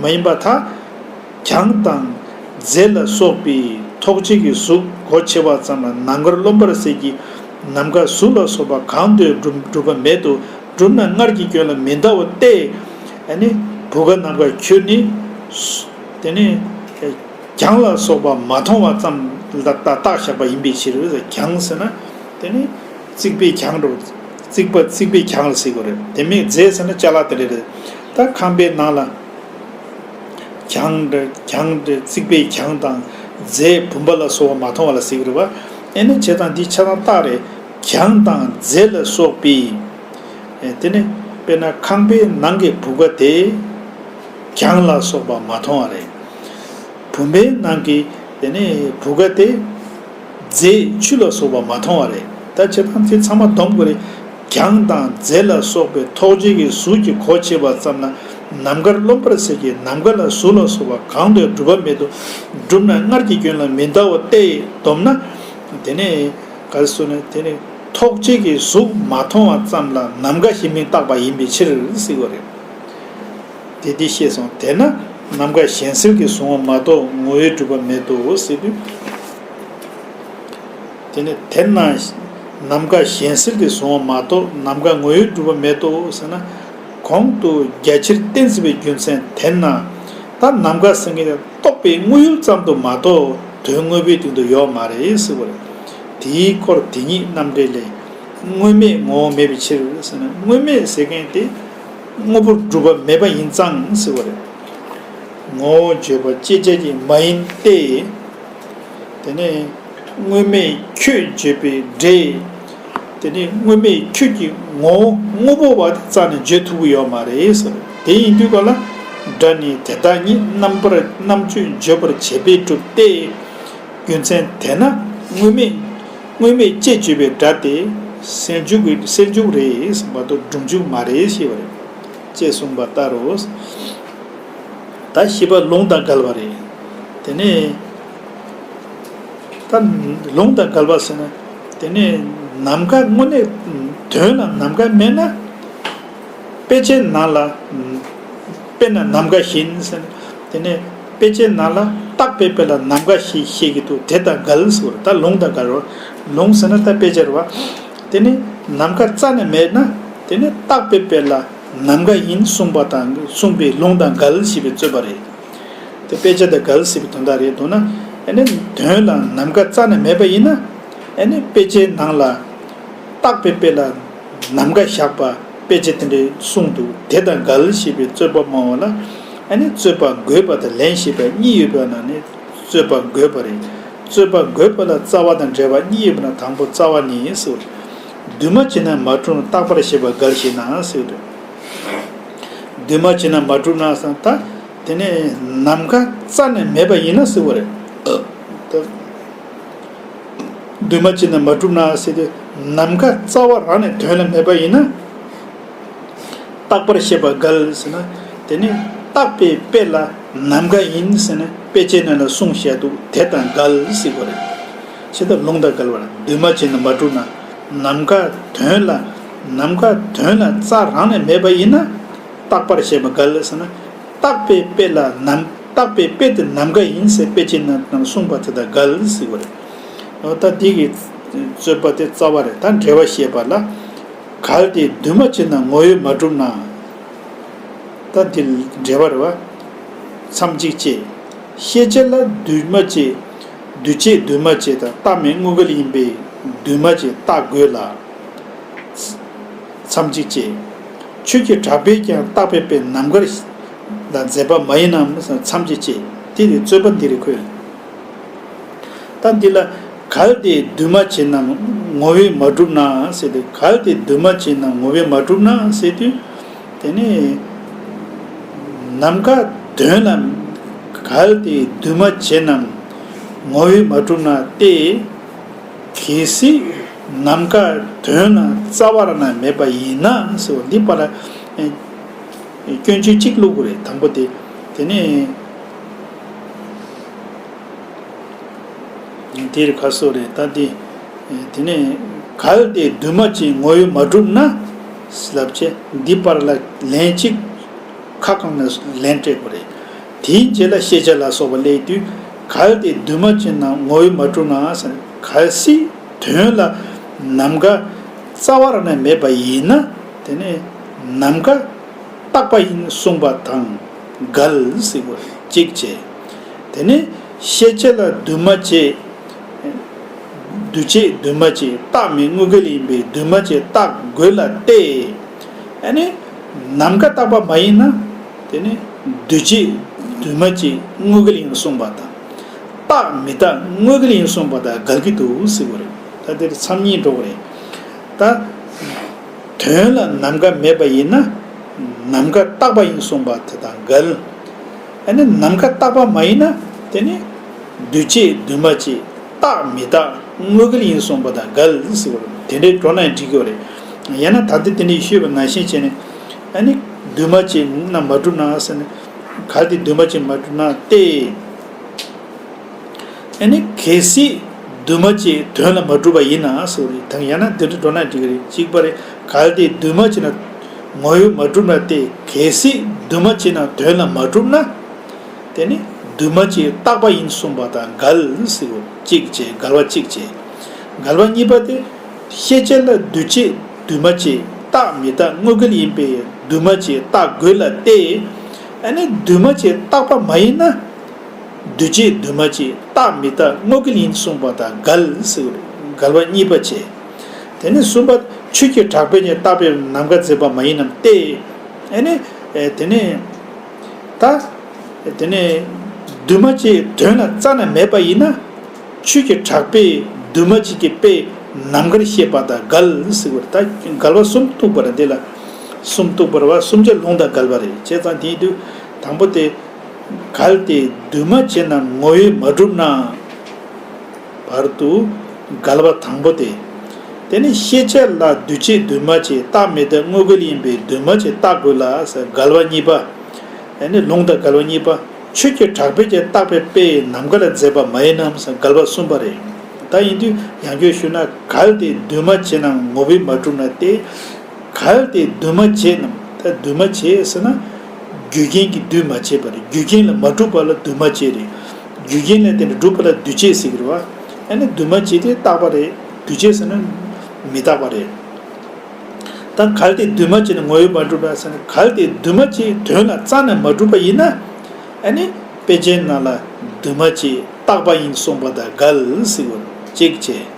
མ་ཡིན་པར་ཐལ། གྱང་དང་རྫས་ལ་སོགས་པའི་ཐོགས་བཅས་ཀྱི་གཟུགས་གོ་ཕྱེ་བ་ཙམ་ལ་ནམ་མཁར་རློམ་པར་ཟད་ཀྱི་ནམ་མཁའ་གཟུགས་ལ་སོགས་པ་གང་དུ་ཡང་གྲུབ་གྲུབ་པ་མེད་དོ། གྲུབ་ན་སྔར་གྱི་སྐྱོན་ལ་མི་འདའོ་སྟེ། ཨ་ནི་བུ་ག་ནམ་མཁའ་ཁྱོད་ནི་དེ་ནི་གྱང་ལ་སོགས་པ་མ་མཐོང་བ་ཙམ་ལ་བརྟགས་བཞག་པ་ཡིན་པའི་ཕྱིར། གྱང་ཟེར་ན་དེ་ནི་རྩིག་པའི་གྱང་རུ། རྩིག་པ་རྩིག་པའི་གྱང་ལ་ཟེར་དགོས་རེད། དེ་མིན་རྫས་ཟེར་ན་ཅ་ལག་དེ་འདྲ་རེད། ད་ཁང་པའི་ནང་ལ་གྱང་འདྲ་གྱང་འདྲ་རྩིག་པའི་གྱང་དང་རྫས་བུམ་པ་ལ་སོགས་པ་མ་མཐོང་བ་ལ་ཟེར་གྱི་རེད་བ། ཨེ་ནི་བྱས་ཙང་འདི་ཆ་ཚང་རྟགས་རེད། གྱང་དང་རྫས་ལ་སོགས་པའི། ཨེ་དེ་ནི་དཔེར་ན་ཁང་པའི་ནང་གི་བུ་ག་དེ་གྱང་ལ་སོགས་པ་མ་མཐོང་བ་རེད། བུམ་པའི་ནང་གི་དེ་ནི་བུ་ག་དེ་རྫས་ཆུ་ལ་སོགས་པ་མ་མཐོང་བ་རེད། ད་བྱས་ཙང་དེ་ཚང་མ་སྡོམ་དགོས་རེད། གྱང་དང་རྫས་ལ་སོགས་པའི་ཐོགས་བཅས་ཀྱི་གཟུགས་ཀྱི་གོ་ཕྱེ་བ་ཙམ་ལ་ནམ་མཁར་རློམ་པར་ཟད་ཀྱི་ནམ་མཁའ་ལ་གཟུགས་ལ་སོགས་པ་གང་དུ་ཡང་གྲུབ་པ་མེད་དོ། གྲུབ་ན་སྔར་གྱི་སྐྱོན་ལ་མི་འདའོ་སྟེ། སྡོམ་ན་དེ་ནི་ག་རེ་ཟེར་ན་དེ་ནི་ཐོགས་བཅས་ཀྱི་གཟུགས་མ་མཐོང་བ་ཙམ་ལ་ནམ་མཁའ་གཞན་མིན་བརྟགས་པ་ཡིན་པའི་ཕྱིར་ཟེར་བ་རེད། དེ་འདི་ཤེས་སོང་། དེས་ན་ནམ་མཁའ་གཞན་སེལ་གྱིས་བཟུང་བ་མ་གཏོགས་ངོ་བོས་གྲུབ་པ་མེད་དོ་ཟེར་དུས། དེ་ནི་དེས་ན་ནམ་མཁའ་གཞན་སེལ་གྱིས་བཟུང་བ་མ་གཏོགས་ནམ་མཁའ་ངོ་བོས་གྲུབ་པ་མེད་དོ་ཟེར་ན། གོང་དུ་རྒྱ་ཆེར་བསྟན་ཟིན་པའི་རྒྱུ་མཚན་དེས་ན། ད་ནམ་མཁའ་ཟེར་མཁན་དེ་རྟོག་པའི་དངོས་ཡུལ་ཙམ་དུ་མ་གཏོགས་དོན་དངོས་པོའི་སྟེང་དུ་ཡོད་མ་རེད་ཟེར་བ་རེད། དེའི་སྐོར་དེ་ཉིད་རྣམ་འགྲེལ་ལས། དངོས་མེད་ངོ་བོ་མེད་པའི་ཕྱིར་ཟེར་ན། དངོས་མེད་ཟེར་མཁན་དེ་དངོས་པོར་གྲུབ་པ་མེད་པ་ཡིན་ཙང་ཟེར་བ་རེད། ངོ་བོ་བརྗོད་པ་ཅིག་ཅར་གྱིས་མ་ཡིན་ཏེ། དེ་ནས་དངོས་མེད་ཁྱོད་བརྗོད་པའི་སྒྲས། དེ་ནས་དངོས་མེད་ཁྱོད་ཀྱི་ངོ་བོ་དངོས་པོ་བ་དེ་རྩ་ནས་བརྗོད་ཐུབ་ཀྱི་ཡོད་མ་རེད་ཟེར། དེ་ཡིན་དུས་ག་ལ། སྒྲ་ནི་དེ་དག་ཉིད་རྣམ་པར་རྣམ་གཅོད་བརྗོད་པར་བྱེད་པས་གྲུབ་སྟེ། རྒྱུ་མཚན་དེས་ན་དངོས་མེད་ དངོས་མེད་ཅེས་བརྗོད་པའི་སྒྲ་དེ་སེལ་འཇུག་གི་སེལ་འཇུག་རེད་གསུངས་པ་དང་སྒྲུབ་འཇུག་མ་རེད་ཞེས་པ་རེད། ཅེས་གསུངས་པ་ལྟར་རོ། ད་ཞེས་པ་ལུང་དང་འགལ་བ་རེད། དེ་ནས་ད་ལུང་དང་འགལ་བ་ཟེར་ན། དེ་ནས་ནམ་མཁའ་དངོས་གནས་དོན་ལ་ནམ་མཁའ་མེད་ན། དཔེ་ཆའི་ནང་ལ། དཔེར་ན་ནམ་མཁའ་བཞིན་ཟེར་ན། དེ་ནས་དཔེ་ཆའི་ནང་ལ་རྟག་པའི་དཔེ་ལ་ནམ་མཁའ་བཞིན་བཤད་ཀྱི་འདུག་དེ་དང་འགལ་ཟེར་བ་རེད། ད་ལུང་དང་འགལ་བ། ལུང་ཟེར་ན་ད་དཔེ་ཆ་རེད་བ། དེ་ནས་ནམ་མཁའ་རྩ་ནས་མེད་ན། དེ་ནས་རྟག་པའི་དཔེ་ལ་ནམ་མཁའ་ཡིན་གསུངས་པ་དང་གསུངས་པའི་ལུང་དང་འགལ་ཞེས་པའི་རྩོད་པ་རེད། དེ་དཔེ་ཆ་དང་འགལ་ཟེར་བའི་དོན་དག་རེད་འདུག་ན། ཨ་ནི་དོན་ལ་ནམ་མཁའ་རྩ་ནས་མེད་པ་ཡིན་ན། ཨ་ནི་དཔེ་ཆའི་ནང་ལ་རྟག་པའི་དཔེ་ལ་ནམ་མཁའ་བཞག་པ་དཔེ་ཆ་དེ་འདྲའི་གསུངས་འདུག་དེ་དང་འགལ་ཞེས་པའི་རྩོད་པ་སྨྲ་བ་ལ། ཨ་ནི་རྩོད་པ་འགོད་པ་དང་ལན་ཞེས་པ་གཉིས་ཡོད་པ་ན་ནི་རྩོད་པ་འགོད་པ་རེད། རྩོད་པ་འགོད་པ་ལ་རྩ་བ་དང་འབྲེལ་བ་གཉིས་ཡོད་པ་ན་དང་པོ་རྩ་བ་ནི་ཟེར། འདུས་མ་བྱས་ན་མ་གྲུབ་ན་རྟག་པར་བཤད་པ་འགལ་ཞེ་ན་ཟེར། འདུས་མ་བྱས་ན་མ་གྲུབ་ན་ཟེར་ད། དེ་ནས་ནམ་མཁའ་རྩ་ནས་མེད་པ་ཡིན་ན་ཟེར་བ་རེད། ད་འདུས་མ་བྱས་ན་མ་གྲུབ་ན་ཟེར་དུས་ནམ་མཁའ་རྩ་བ་རང་ནས་དོན་ལ་མེད་པ་ཡིན་ན། རྟག་པར་བཤད་པ་འགལ་ཟེར་ན། དེ་ནི་རྟག་པའི་དཔེ་ལ་ནམ་མཁའ་ཡིན་ཟེར་ན་དཔེ་ཆའི་ནང་ལ་གསུངས་བཞག་འདུག་དེ་དང་འགལ་ཟེར་བ་རེད། ཇི་ལྟར་ལུང་དང་འགལ་བར་འདུས་མ་བྱས་ན་མ་གྲུབ་ན། ནམ་མཁའ་དོན་ལ་ནམ་མཁའ་དོན་ལ་རྩ་རང་ནས་མེད་པ་ཡིན་ན། རྟག་པར་བཤད་པ་འགལ་ཟེར་ན། རྟག་པའི་དཔེ་ལ་ནམ་རྟག་པའི་དཔེ་དེ་ནམ་མཁའ་ཡིན་ཟེར་དཔེ་ཅན་ནང་གསུངས་པ་དེ་དང་འགལ་ཟེར་བ་རེད། འོ་ད་འདི་གི་རྩོད་པ་དེ་རྩ་བ་རེད། ད་འགྲེལ་བ་བཤད་པ་ལ། གལ་ཏེ་འདུས་མ་བྱས་ན་ངོ་བོས་མ་གྲུབ་ན། ད་འདི་འགྲེལ་བ་རེད་བ། མཚམས་གཅིག་བཅད། ཤེས་བྱ་ལ་འདུས་མ་བྱས། འདུས་བྱས་འདུས་མ་བྱས་དང་རྟག་མེད་དངོས་འགལ་ཡིན་པས་འདུས་མ་བྱས་རྟགས་དགོས་ལ། མཚམས་གཅིག་བཅད། ཆོས་ཀྱི་གྲགས་པས་ཀྱང་རྟག་པའི་དཔེ་ནམ་མཁར་ལ་འཛེག་པ་མ་ཡིན་ནམ་མཚམས་གཅིག་བཅད། དེ་ནི་རྩོད་པ་འདི་རེད་ཁོས། ད་འདི་ལ་གལ་ཏེ་འདུས་མ་བྱས་ན་ངོ་བོས་མ་གྲུབ་ན་ཟེར་ཏེ། གལ་ཏེ་འདུས་མ་བྱས་ན་ངོ་བོས་མ་གྲུབ་ན་ཟེར་དུས། དེ་ནི་ནམ་མཁའ་དོན་ལ། གལ་ཏེ་འདུས་མ་བྱས་ན་ངོ་བོས་མ་གྲུབ་ན་སྟེ། གལ་སྲིད་ནམ་མཁའ་དོན་ལ་རྩ་བ་རང་ནས་མེད་པ་ཡིན་ན་ཟེར་བ་འདི་པར་སྐྱོན་བརྗོད་གཅིག་བླུགས་དགོས་རེད། དང་པོ་དེ། དེ་ནས་དེར་ཁ་སོ་རེད་ད་འདི། དེ་ནས་གལ་ཏེ་འདུས་མ་བྱས་ངོ་བོས་མ་གྲུབ་ན་ལབ་བྱས་འདི་པར་ལ་ལན་གཅིག་ཁ་གང་ནས་ལན་སྤྲད་དགོས་རེད། དེའི་རྗེས་ལ་ཤེས་བྱ་ལ་སོགས་པ་སླེབས་དུས། གལ་ཏེ་འདུས་མ་བྱས་ན་ངོ་བོས་མ་གྲུབ་ན་ཟེར། གལ་སྲིད་དོན་ལ་ནམ་མཁའ་རྩ་བ་རང་ནས་མེད་པ་ཡིན་ན། དེ་ནས་ནམ་མཁའ་རྟག་པ་ཡིན་གསུངས་པ་དང་འགལ་ཟེར་བ་གཅིག་བྱས། དེ་ནས་ཤེས་བྱ་ལ་འདུས་མ་བྱས། འདུས་བྱས་འདུས་མ་བྱས་རྟག་མེད་དངོས་འགལ་ཡིན་པས་འདུས་མ་བྱས་རྟགས་དགོས་ལ་སྟེ། ཨ་ནི་ནམ་མཁའ་རྟག་པ་མ་ཡིན་ན། དེ་ནི་འདུས་བྱས་འདུས་མ་བྱས་དངོས་འགལ་ཡིན་གསུངས་པ་དང་། རྟག་མི་རྟག་དངོས་འགལ་ཡིན་གསུངས་པ་དང་འགལ་གྱི་འདུག་ཟེར་བ་རེད། ད་དེར་མཚམས་གཉིས་འགྲོ་གི་རེད། ད། དོན་ལ་ནམ་མཁའ་མེད་པ་ཡིན་ན། ནམ་མཁའ་རྟག་པ་ཡིན་གསུངས་པ་དེ་དང་འགལ། ཨ་ནི་ནམ་མཁའ་རྟག་པ་མ་ཡིན་ན། དེ་ནི་འདུས་བྱས་འདུས་མ་བྱས་རྟག་མི་རྟག་དངོས་འགལ་ཡིན་གསུངས་པ་དང་འགལ་ཟེར་བ་རེད། དེ་འདྲའི་འགྲོ་ན་འགྲིག་གི་རེད། ཡང་ན་ད་ལྟ་དེ་འདྲའི་ཤོད་པ་ནང་བཞིན་བྱས་ནས། ཨ་ནི་འདུས་མ་བྱས་ན་མ་གྲུབ་ན་ཟེར་ནས། གལ་ཏེ་འདུས་མ་བྱས་མ་གྲུབ་ན་སྟེ། ཨ་ནི་གལ་སྲིད་འདུས་མ་བྱས་དོན་ལ་མ་གྲུབ་པ་ཡིན་ན་ཟེར་བ་རེད། དང་ཡང་ན་འདི་འདྲ་འགྲོ་ན་འགྲིག་གི་རེད། གཅིག་པ་རེད། གལ་ཏེ་འདུས་མ་བྱས་ན་ངོ་བོས་མ་གྲུབ་ན་སྟེ། གལ་སྲིད་འདུས་མ་བྱས་ན་དོན་ལ་མ་གྲུབ་ན། དེ་ནི་འདུས་མ་བྱས་རྟག་པ་ཡིན་གསུངས་པ་དང་འགལ་ཟེར་བ་གཅིག་བྱས། འགལ་བ་གཅིག་བྱས། འགལ་བ་གཉིས་པ་དེ། ཤེས་བྱ་ལ་འདུས་བྱས་འདུས་མ་བྱས་རྟག་མི་རྟག་དངོས་འགལ་ཡིན་པས་འདུས་མ་བྱས་རྟག་དགོས་ལ་སྟེ། ཨ་ནི་འདུས་མ་བྱས་རྟག་པ་མ་ཡིན་ན། འདུས་བྱས་འདུས་མ་བྱས་རྟག་མི་རྟག་དངོས་འགལ་ཡིན་གསུངས་པ་དང་འགལ་ཟེར་བ་རེད། འགལ་བ་གཉིས་པ་བྱས། དེ་ནས་གསུམ་པ། ཆོས་ཀྱི་གྲགས་པས་ཀྱང་རྟག་པའི་ནམ་མཁའ་འཛེག་པ་མ་ཡིན་ནམ་སྟེ། ཨ་ནི། ཨེ་དེ་ནས། ད། དེ་ནས། འདུས་མ་བྱས་དོན་ལ་རྩ་ནས་མེད་པ་ཡིན་ན། ཆོས་ཀྱི་གྲགས་པས་འདུས་མ་བྱས་ཀྱི་དཔེ་ནམ་མཁར་བཤད་པ་དང་འགལ་ཟེར་བ་རེད། ད་འགལ་བ་གསུམ་གཏུགས་པ་རེད། འདི་ལ་གསུམ་གཏུགས་པ་རེད་བ། གསུམ་ཆ་ལུང་དང་འགལ་བ་རེད། བྱས་ཙང་དེ་ཡིན་དུས་དང་པོ་དེ། གལ་ཏེ་འདུས་མ་བྱས་ན་ངོ་བོས་མ་གྲུབ་ན། བར་དུ་ འགལ་བ་དང་པོ་སྟེ། དེ་ནི་ཤེས་བྱ་ལ་འདུས་བྱས་འདུས་མ་བྱས་རྟག་མི་རྟག་དངོས་འགལ་ཡིན་པས་འདུས་མ་བྱས་རྟག་དགོས་ལ་ཟེར་འགལ་བ་གཉིས་པ། དེ་ནི་ལུང་དང་འགལ་བ་གཉིས་པ། ཆོས་ཀྱི་གྲགས་པས་ཀྱང་རྟག་པའི་དཔེ་ནམ་མཁའ་ལ་འཛེགས་པ་མ་ཡིན་ནམ་ཟེར་འགལ་བ་གསུམ་པ་རེད། ད་ཡིན་དུས་ཡང་བསྐྱར་ཞུས་ན། གལ་ཏེ་འདུས་མ་བྱས་ན་ངོ་བོས་མ་གྲུབ་ན་སྟེ། གལ་ཏེ་འདུས་མ་བྱས་ནམ། ད་འདུས་མ་བྱས་ཟེར་ན། རྒྱུ་རྐྱེན་གྱིས་འདུས་མ་བྱས་པ་རེད། རྒྱུ་རྐྱེན་ལ་མ་གྲུབ་པ་ལ་འདུས་མ་བྱས་རེད། རྒྱུ་རྐྱེན་ལ་བརྟེན་ནས་གྲུབ་པ་ལ་འདུས་བྱས་ཟེར་གྱི་རེད་བ། ཨ་ནི་འདུས་མ་བྱས་དེ་རྟག་པ་རེད། འདུས་བྱས་ཟེར་ན་མི་རྟག་པ་རེད། ད་གལ་ཏེ་འདུས་མ་བྱས་ན་ངོ་བོས་མ་གྲུབ་པ་ཟེར་ན། གལ་ཏེ་འདུས་མ་བྱས་དོན་ལ་རྩ་ནས་མ་གྲུབ་པ་ཡིན་ན། ཨ་ནི་དཔེ་ཆའི་ནང་ལ་འདུས་མ་བྱས་རྟག་པ་ཡིན་གསུངས་པ་དང་འགལ་ཟེར་བ་གཅིག་བྱས།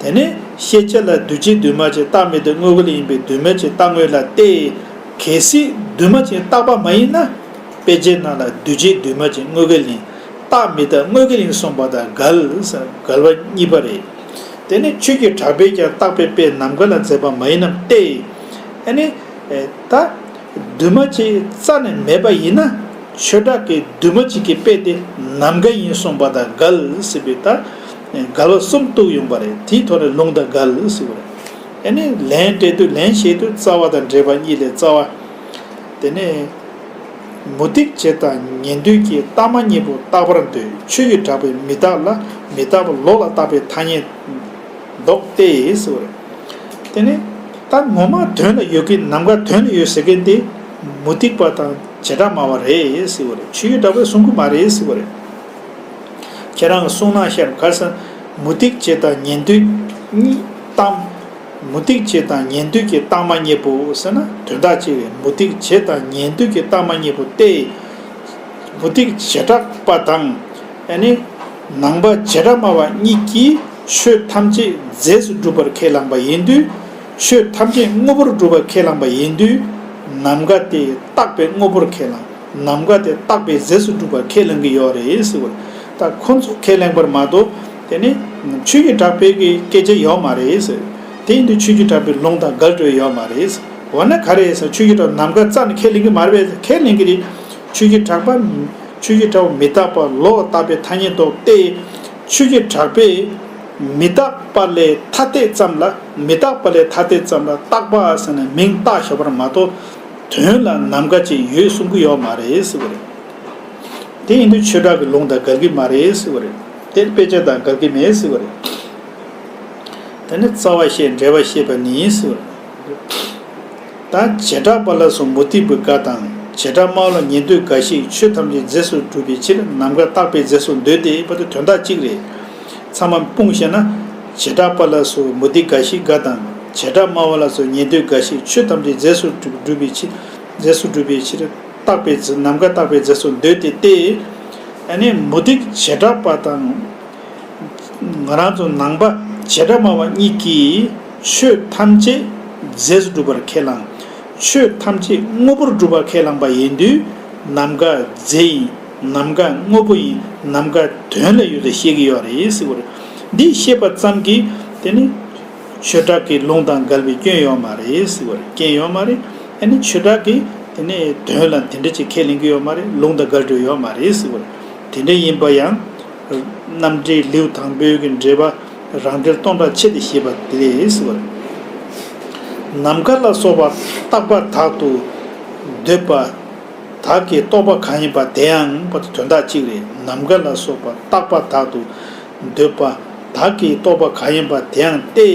དེ་ནས་ཤེས་བྱ་ལ་འདུས་བྱས་འདུས་མ་བྱས་རྟག་མི་རྟག་དངོས་འགལ་ཡིན་པས་འདུས་མ་བྱས་རྟག་དངོས་ལ་སྟེ། གལ་སྲིད་འདུས་མ་བྱས་རྟག་པ་མ་ཡིན་ན། དཔེ་ཆའི་ནང་ལ་འདུས་བྱས་འདུས་མ་བྱས་དངོས་འགལ་ཡིན། རྟག་མི་རྟག་དངོས་འགལ་ཡིན་གསུངས་པ་དང་འགལ་ཟེར་འགལ་བ་གཉིས་པ་རེད། དེ་ནས་ཆོས་ཀྱི་གྲགས་པས་ཀྱང་རྟག་པའི་དཔེ་ནམ་མཁའ་ལ་འཛེགས་པ་མ་ཡིན་ནམ་སྟེ། ཨ་ནི། ད། འདུས་མ་བྱས་རྩ་ནས་མེད་པ་ཡིན་ན། ཆོས་གྲགས་ཀྱིས་འདུས་མ་བྱས་ཀྱི་དཔེ་དེ་ནམ་མཁའ་ཡིན་གསུངས་པ་དང་འགལ་ཟེར་བའི་ད། འགལ་བ་གསུམ་གཏུགས་ཡོང་བ་རེད། དེའི་ཐོག་ནས་ལུང་དང་འགལ་ཟེར་བ་རེད། ཨ་ནི་ལན་སྤྲད་དུས་ལན་བཤད་དུས་རྩ་བ་དང་འབྲེལ་བ་གཉིས་ལས་རྩ་བ། དེ་ནས། མུ་སྟེགས་བྱེད་དང་ཉན་ཐོས་ཀྱིས་རྟག་མ་རྙེད་པོ་རྟག་པར་འདོད། ཆོས་ཀྱི་གྲགས་པས་མི་རྟག་ལ་མི་རྟག་པ་ལོག་ལ་བརྟག་པའི་ཐ་སྙད་འདོགས་ཏེ་ཟེར་བ་རེད། དེ་ནི། ད་ངོ་མ་དོན་ལ་ཡོད་ཀྱི་ནམ་མཁའ་དོན་ལ་ཡོད་ཟེར་མཁན་དེ། མུ་སྟེགས་པ་དང་བྱེ་བྲག་སྨྲ་བ་རེད་ཟེར་བ་རེད། ཆོས་ཀྱི་གྲགས་པས་གསུང་གི་མ་རེད་ཟེར་བ་རེད། ཁྱེད་རང་གསུང་ན་ཤར་གར་སོང་། མུ་སྟེགས་བྱེད་དང་ཉན་ཐོས་གཉིས་གཏམ། མུ་སྟེགས་བྱེད་དང་ཉན་ཐོས་ཀྱིས་རྟག་མ་རྙེད་པོ་ཟེར་ན་དོན་དག་ཅིག་རེད། མུ་སྟེགས་བྱེད་དང་ཉན་ཐོས་ཀྱིས་རྟག་མ་རྙེད་པོ་སྟེ། མུ་སྟེགས་བྱེ་བྲག་པ་དང་། ཨ་ནི། ནང་པ་བྱེ་བྲག་སྨྲ་བ་གཉིས་ཀྱིས་ཆོས་ཐམས་ཅད་རྫས་སུ་གྲུབ་པར་ཁས་བླངས་པ་ཡིན་དུས། ཆོས་ཐམས་ཅད་དངོས་པོར་གྲུབ་པར་ཁས་བླངས་པ་ཡིན་དུས། ནམ་མཁའ་དེ་རྟག་པའི་དངོས་པོར་ཁས་བླངས། ནམ་མཁའ་དེ་རྟག་པའི་རྫས་སུ་གྲུབ་པར་ཁས་ལེན་གྱི་ཡོད་རེད་ཟེར་བ་རེད། ད་ཁོ་ཚོས་ཁས་ལེན་པར་མ་གཏོགས། དེ་ནི་ཆོས་ཀྱི་གྲགས་པའི་གི་སྐད་ཆ་ཡོད་མ་རེད་ཟེར། དེ་ཡིན་དུས་ཆོས་ཀྱི་གྲགས་པའི་ལུང་དང་འགལ་འགྲོ་ཡོད་མ་རེད་ཟེར། འོ་ན་ག་རེ་ཟེར། ཆོས་ཀྱི་གྲགས་ནམ་མཁའ་རྩ་ནས་ཁས་ལེན་གྱི་མ་རེད་པས། ཁས་ལེན་གྱི་རེད། ཆོས་ཀྱི་གྲགས་པ། ཆོས་ཀྱི་གྲགས་པ་མི་རྟག་པ་ལོག་བརྟག་པའི་ཐ་སྙད་འདོགས་ཏེ། ཆོས་ཀྱི་གྲགས་པས་མི་རྟག་པ་ལས་ཐ་དད་ཙམ་ལ། མི་རྟག་པ་ལས་ཐ་དད་ཙམ་ལ་རྟག་པ་ཟེར་ནས་མིང་བཏགས་བཞག་པར་མ་གཏོགས། དོན་ལ་ནམ་མཁའ་ཅིག་ཡོད་གསུང་གི་ཡོད་མ་རེད་ཟེར་བ་རེད། དེ་ཡིན་དུས་ཆོས་གྲགས་ཀྱི་ལུང་དང་འགལ་གྱི་མ་རེད་ཟེར་བ་རེད། དེ་དཔེ་ཆ་དང་འགལ་གྱི་མེད་ཟེར་བ་རེད། དེ་ནི་རྩ་བ་བཤད་འགྲེལ་པ་བཤད་པ་ནི་ཟེར་བ་རེད། ད་བྱེ་བྲག་པ་ལ་སོགས་མུ་སྟེགས་པ་འགའ་དང་། བྱེ་བྲག་སྨྲ་བ་ལ་ཉན་ཐོས་འགའ་ཞིག་ཆོས་ཐམས་ཅད་རྫས་སུ་གྲུབ་པའི་ཕྱིར་ནམ་མཁའ་རྟག་པའི་རྫས་སུ་འདོད་དེ། བར་དུ་དོན་དག་གཅིག་རེད། ཚང་མ་སྤུངས་བཤད་ན། བྱེ་བྲག་པ་ལ་སོགས་མུ་སྟེགས་འགའ་ཞིག་འགའ་དང་། བྱེ་བྲག་སྨྲ་བ་ལ་སོགས་ཉན་ཐོས་འགའ་ཞིག་ཆོས་ཐམས་ཅད་རྫས་སུ་གྲུབ་གྲུབ་པའི་ཕྱིར། རྫས་སུ་གྲུབ་པའི་ཕྱིར་རྟག་པའི་རྫས། ནམ་མཁའ་རྟག་པའི་རྫས་སུ་འདོད་དེ་སྟེ། ཨ་ནི་མུ་སྟེགས་བྱེ་བྲག་པ་དང་། ང་རང་ཚོ་ནང་པ་བྱེ་བྲག་སྨྲ་བ་གཉིས་ཀྱིས་ཆོས་ཐམས་ཅད་རྫས་སུ་གྲུབ་པར་ཁས་བླངས། ཆོས་ཐམས་ཅད་དངོས་པོར་གྲུབ་པར་ཁས་བླངས་པ་ཡིན་དུས། ནམ་མཁའ་རྫས་ཡིན། ནམ་མཁའ་དངོས་པོ་ཡིན། ནམ་མཁའ་དོན་ལ་ཡོད་ཟེར་བཤད་ཀྱི་ཡོད་རེད་ཟེར་བ་རེད། འདི་བཤད་པ་ཙམ་གྱིས་དེ་ནི་ཆོས་གྲགས་ཀྱི་ལུང་དང་འགལ་བའི་སྐྱོན་ཡོད་མ་རེད་ཟེར་བ་རེད། སྐྱོན་ཡོད་མ་རེད། ཨ་ནི་ཆོས་གྲགས་ཀྱིས་དེ་ནི་དོན་ལ་དེ་འདྲ་ཅིག་ཁས་ལེན་གྱི་ཡོད་མ་རེད། ལུང་དང་འགལ་འགྲོ་ཡོད་མ་རེད་ཟེར་བ་རེད། དེ་འདྲ་ཡིན་པ་ཡང་། རྣམ་འགྲེལ་ལེའུ་དང་པོའི་གི་འགྲེལ་པ་རང་འགྲེལ་སྟོང་ཕྲག་ཕྱེད་དུ་བཤད་པ་དེ་རེད་ཟེར་བ་རེད། ནམ་མཁའ་ལ་སོགས་པ་རྟག་པ་དག་ཏུ་འདོད་པ་དག་གི་རྟོག་པ་གང་ཡིན་པ་དེ་ཡང་བར་དུ་དོན་དག་གཅིག་རེད། ནམ་མཁའ་ལ་སོགས་པ་རྟག་པ་དག་ཏུ་འདོད་པ་དག་གི་རྟོག་པ་གང་ཡིན་པ་དེ་ཡང་སྟེ།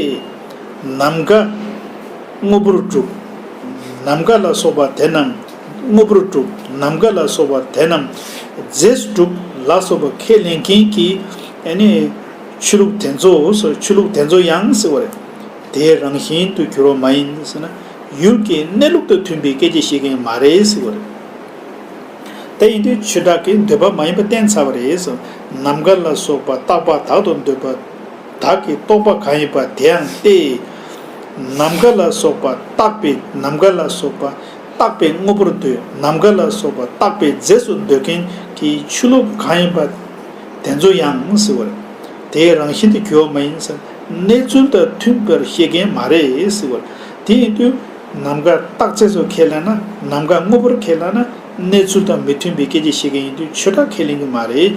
ནམ་མཁའ་དངོས་པོར་གྲུབ། ནམ་མཁའ་ལ་སོགས་པ་དེ་རྣམས་དངོས་པོར་གྲུབ། ནམ་མཁའ་ལ་སོགས་པ་དེ་རྣམས་རྫས་སུ་གྲུབ་ལ་སོགས་པ་ཁས་ལེན་མཁན་གྱི་ཨ་ནི་ཆོས་ལུགས་དེ་ཚོ། ཆོས་ལུགས་དེ་ཚོ་ཡང་ཟེར་བ་རེད། དེའི་རང་བཞིན་དུ་གྱུར་པ་མ་ཡིན་ཟེར་ན། ཡུལ་གྱི་གནས་ལུགས་དང་མཐུན་པའི་སྐད་ཆ་བཤད་མཁན་མ་རེད་ཟེར་བ་རེད། དེ་ཡིན་དུས་ཆོས་གྲགས་ཀྱི་འདོད་པ་མ་ཡིན་པ་བསྟན་ཚར་བ་རེད། ནམ་མཁའ་ལ་སོགས་པ་རྟག་པ་དག་ཏུ་འདོད་པ་དག་གི་རྟོག་པ་གང་ཡིན་པ་དེ་ཡང་སྟེ། ནམ་མཁའ་ལ་སོགས་པ་རྟག་པའི། ནམ་མཁའ་ལ་སོགས་པ་རྟག་པའི་དངོས་པོར་འདོད། ནམ་མཁའ་ལ་སོགས་པ་རྟག་པའི་རྫས་སུ་འདོད་མཁན་གྱི་ཆོས་ལུགས་གང་ཡིན་པ་དེ་ཚོ་ཡང་ཟེར་བ་རེད། དེའི་རང་བཞིན་དུ་གྱུར་པ་མ་ཡིན་ཟེར། གནས་ཚུལ་དང་མཐུན་པར་བཤད་མཁན་མ་རེད་ཟེར་བ་རེད། དེ་ཡིན་དུས། ནམ་མཁའ་རྟག་རྫས་སུ་ཁས་ལེན་ན། ནམ་མཁའ་དངོས་པོར་ཁས་ལེན་ན། གནས་ཚུལ་དང་མི་མཐུན་པའི་སྐད་ཆ་བཤད་མཁན་ཡིན་དུས་ཆོས་གྲགས་ཁས་ལེན་གྱི་མ་རེད།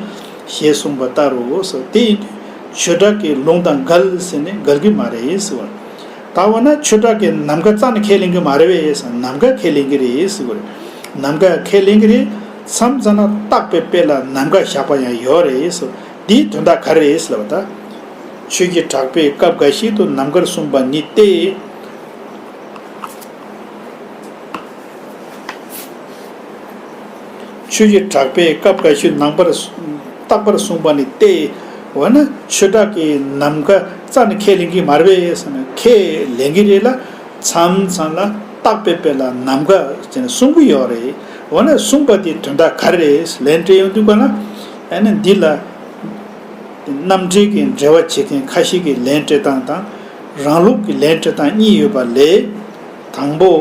ཞེས་གསུངས་པ་ལྟར་རོ། དེ་ཡིན་དུས་ ཆོས་གྲགས་ཀྱི་ལུང་དང་འགལ་ཟེར་ནས་འགལ་གྱི་མ་རེད་ཟེར་བ། ད་འོ་ན་ཆོས་གྲགས་ཀྱི་ནམ་མཁའ་རྩ་ནས་ཁས་ལེན་གྱི་མ་རེད་པས་ཟེར་ན་ནམ་མཁའ་ཁས་ལེན་གྱི་རེད་ཟེར་བ་རེད། ནམ་མཁའ་ཁས་ལེན་གྱི་རེད། མཚམས་མཚམས་ན་རྟག་པའི་དཔེ་ལ་ནམ་མཁའ་བཞག་པ་ཡང་ཡོད་རེད་ཟེར། འདིའི་དོན་དག་ག་རེ་རེད་ཟེར་བ་ད། ཆོས་ཀྱི་གྲགས་པས་སྐབས་འགའ་ཞིག་ཏུ་ནམ་མཁར་གསུངས་པ་ནི་སྟེ། ཆོས་ཀྱི་གྲགས་པས་སྐབས་འགའ་ཞིག་ནམ་མཁར་རྟག་པར་གསུངས་པ་ནི་སྟེ། འོ་ན་ཆོས་གྲགས་ཀྱིས་ནམ་མཁའ་རྩ་ནས་ཁས་ལེན་གྱི་མ་རེད་པས་ཟེར་ན་ཁས་ལེན་གྱི་རེད་ལ། མཚམས་མཚམས་ལ་རྟག་པའི་དཔེ་ལ་ནམ་མཁའ་ཟེར་ནས་གསུང་གི་ཡོད་རེད། འོ་ན་གསུངས་པ་དེའི་དོན་དག་ག་རེ་རེད་ལན་སྤྲད་ཡོང་དུས་ག་ན། ཨ་ནི་འདི་ལ། རྣམ་འགྲེལ་གྱི་འགྲེལ་པ་བྱེད་མཁན་ཁ་ཤས་ཀྱི་ལན་སྤྲད་སྟངས་དང་། རང་ལུགས་ཀྱི་ལན་སྤྲད་སྟངས་གཉིས་ཡོད་པ་ལས། དང་པོ།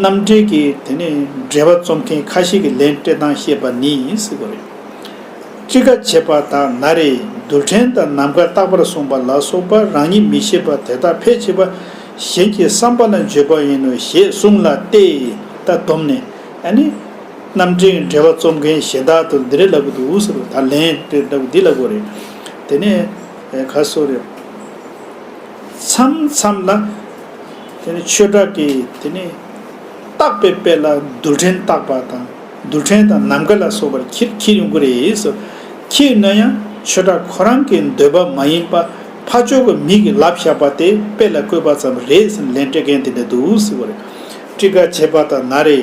རྣམ་འགྲེལ་གྱི་དེ་ནས་འགྲེལ་པ་རྩོམ་མཁན་ཁ་ཤས་ཀྱི་ལན་སྤྲད་སྟངས་བཤད་པ་ནི་ཟེར་དགོས་རེད། ཊཱི་ཀ་བྱེད་པ་དག་ན་རེ། རྡུལ་ཕྲན་དང་ནམ་མཁའ་རྟག་པར་གསུངས་པ་ལ་སོགས་པ་རང་ཉིད་མི་ཤེས་པ་དེ་དག་ཕལ་ཆེ་བ་གཞན་གྱི་བསམ་པ་ལ་འཇོག་པ་ཡིན་ནོ་ཞེས་གསུངས་ལ་སྟེ། ད་སྡོམ་ནས་ཨ་ནི། རྣམ་འགྲེལ་འགྲེལ་པ་རྩོམ་མཁན་གཞན་དག་ཏུ་འདི་རེད་ལབ་གི་འདུག་ཟེར་བ་ད་ལན་དེ་ལབ་འདི་ལབ་དགོས་རེད། དེ་ནས་ག་སོ་རེད། མཚམས་མཚམས་ལ། དེ་ནས་ཆོས་གྲགས་ཀྱིས་དེ་ནས་རྟག་པའི་དཔེ་ལ་རྡུལ་ཕྲན་རྟག་པ་དང་རྡུལ་ཕྲན་དང་ནམ་མཁའ་ལ་སོགས་པར་ཁྱེར་ཁྱེར་ཡོང་གི་རེད་ཟེར། ཁྱེར་ན་ཡང་ཆོས་གྲགས་ཁོ་རང་གི་འདོད་པ་མ་ཡིན་པ་ཕར་ཕྱོགས་ཀྱི་མི་གིས་ལབ་བཞག་པ་དེ་དཔེ་ལ་བཀོད་པ་ཙམ་རེད་ཟེར་ལན་སྤྲད་མཁན་དེ་འདྲ་འདུག་ཟེར་བ་རེད། ཊཱི་ཀ་བྱེད་པ་དག་ན་རེ།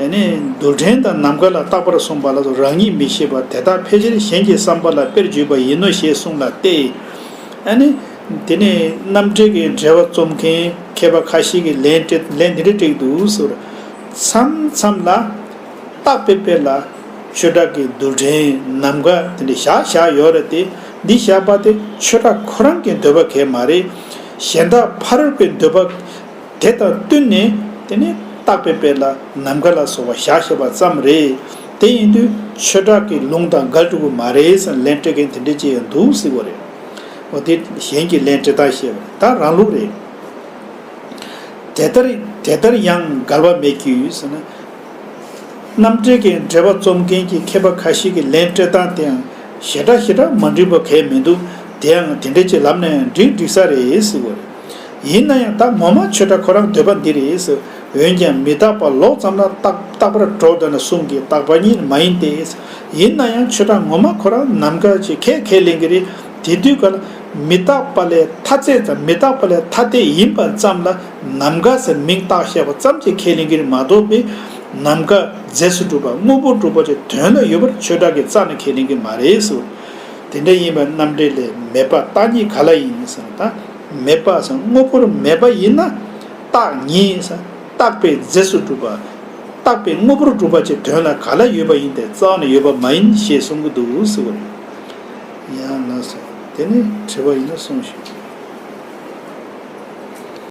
ཨ་ནི་རྡུལ་ཕྲན་དང་ནམ་མཁའ་ལ་རྟག་པར་གསུངས་པ་ལ་སོགས་རང་ཉིད་མི་ཤེས་པ་དེ་དག་ཕལ་ཆེར་གཞན་གྱི་བསམ་པ་ལ་དཔེར་བརྗོད་པ་ཡིན་ནོ་ཞེས་གསུངས་ལ་སྟེ། ཨ་ནི། དེ་ནས་རྣམ་འགྲེལ་གྱི་འགྲེལ་པ་རྩོམ་མཁན་མཁས་པ་ཁ་ཤས་ཀྱིས་ལན་སྤྲད་ལན་འདི་འདྲ་སྤྲད་འདུག་ཟེར། མཚམས་མཚམས་ལ། རྟག་པའི་དཔེ་ལ། ཆོས་གྲགས་ཀྱི་རྡུལ་ཕྲན་ནམ་མཁའ་དེ་འདྲ་བཞག་བཞག་ཡོད་རེད་དེ། འདི་བཞག་པ་དེ་ཆོས་གྲགས་ཁོ་རང་གི་འདོད་པ་གས་མ་རེད། གཞན་དག་ཕ་རོལ་པོའི་འདོད་པ། དེ་དང་བསྟུན་ནས་དེ་ནི་རྟག་པའི་དཔེ་ལ་ནམ་མཁའ་ལ་སོགས་པ་བཞག་བཞག་པ་ཙམ་རེད། དེ་ཡིན་དུས་ཆོས་གྲགས་ཀྱི་ལུང་དང་འགལ་འགྲོ་གི་མ་རེད་ཟེར་ལན་སྤྲད་མཁན་དེ་འདྲ་ཅིག་ཡང་འདུག་ཟེར་བ་རེད། འོ་དེ་གཞན་གྱི་ལན་སྤྲད་སྟངས་བཤད་པ་རེད་ད་རང་ལུགས་རེད། དེ་ལྟར་དེ་ལྟར་ཡང་འགལ་བ་མེད་ཀྱི་ཟེར་ན། རྣམ་འགྲེལ་གྱི་འགྲེལ་པ་རྩོམ་མཁན་གྱི་མཁས་པ་ཁ་ཤས་ཀྱི་ལན་སྤྲད་སྟངས་དེའང་ཞེ་དྲག་ཞེ་དྲག་མ་འགྲིག་པ་གང་ཡང་མི་འདུག་དེའང་དེ་འདྲ་ཅིག་ལབ་ན་ཡང་འགྲིག་འགྲིག་ས་རེད་ཟེར་བ་རེད། ཡིན་ན་ཡང་ད་ངོ་མ་ཆོས་གྲགས་ཁོ་རང་འདོད་པ་འདི་རེད་ཟེར། འོན་ཀྱང་མི་རྟག་པ་ལོག་ཙམ་ན་རྟག་རྟག་པར་གྲོགས་འདོད་ན་གསུང་གི་རྟག་པ་ཉིད་མ་ཡིན་ཏེ། ཡིན་ན་ཡང་ཆོས་གྲགས་ངོ་མ་ཁོ་རང་ནམ་མཁའ་ཅིག་ཁས་ཁས་ལེན་གྱི་རེད། དེ་དུས་ག་ལ་མི་རྟག་པ་ལས་ཐ་ཚད་ཙམ་མི་རྟག་པ་ལས་ཐ་དད་ཡིན་པ་ཙམ་ལ་ནམ་མཁའ་ཟེར་མིང་བཏགས་བཞག་པ་ཙམ་གྱིས་ཁས་ལེན་གྱི་རེད་མ་གཏོགས་པའི་ནམ་མཁའ་རྫས་སུ་གྲུབ་པ་དངོས་པོར་གྲུབ་པ་ཅིག་དོན་ལ་ཡོད་པར་ཆོས་གྲགས་ཀྱིས་རྩ་ནས་ཁས་ལེན་གྱི་མ་རེད་ཟེར། དེ་འདྲ་ཡིན་པ་རྣམ་འགྲེལ་ལས་མེད་པ་རྟག་ཉིད་ག་ལ་ཡིན་ཟེར་ན་ད་མེད་པ་ཟེར་དངོས་པོར་མེད་པ་ཡིན་ན་རྟག་ཉིད་ཟེར་རྟག་པའི་རྫས་སུ་གྲུབ་པ། རྟག་པའི་དངོས་པོར་གྲུབ་པ་ཅིག་དོན་ལ་ག་ལ་ཡོད་པ་ཡིན་ཏེ་རྩ་བ་ནས་ཡོད་པ་མ་ཡིན་ཞེས་གསུང་གི་འདུག་ཟེར་བ་རེད། ཡང་ན་སོ། དེ་ནི་དྲི་བ་ཡིན་ན་གསུངས་ཤིག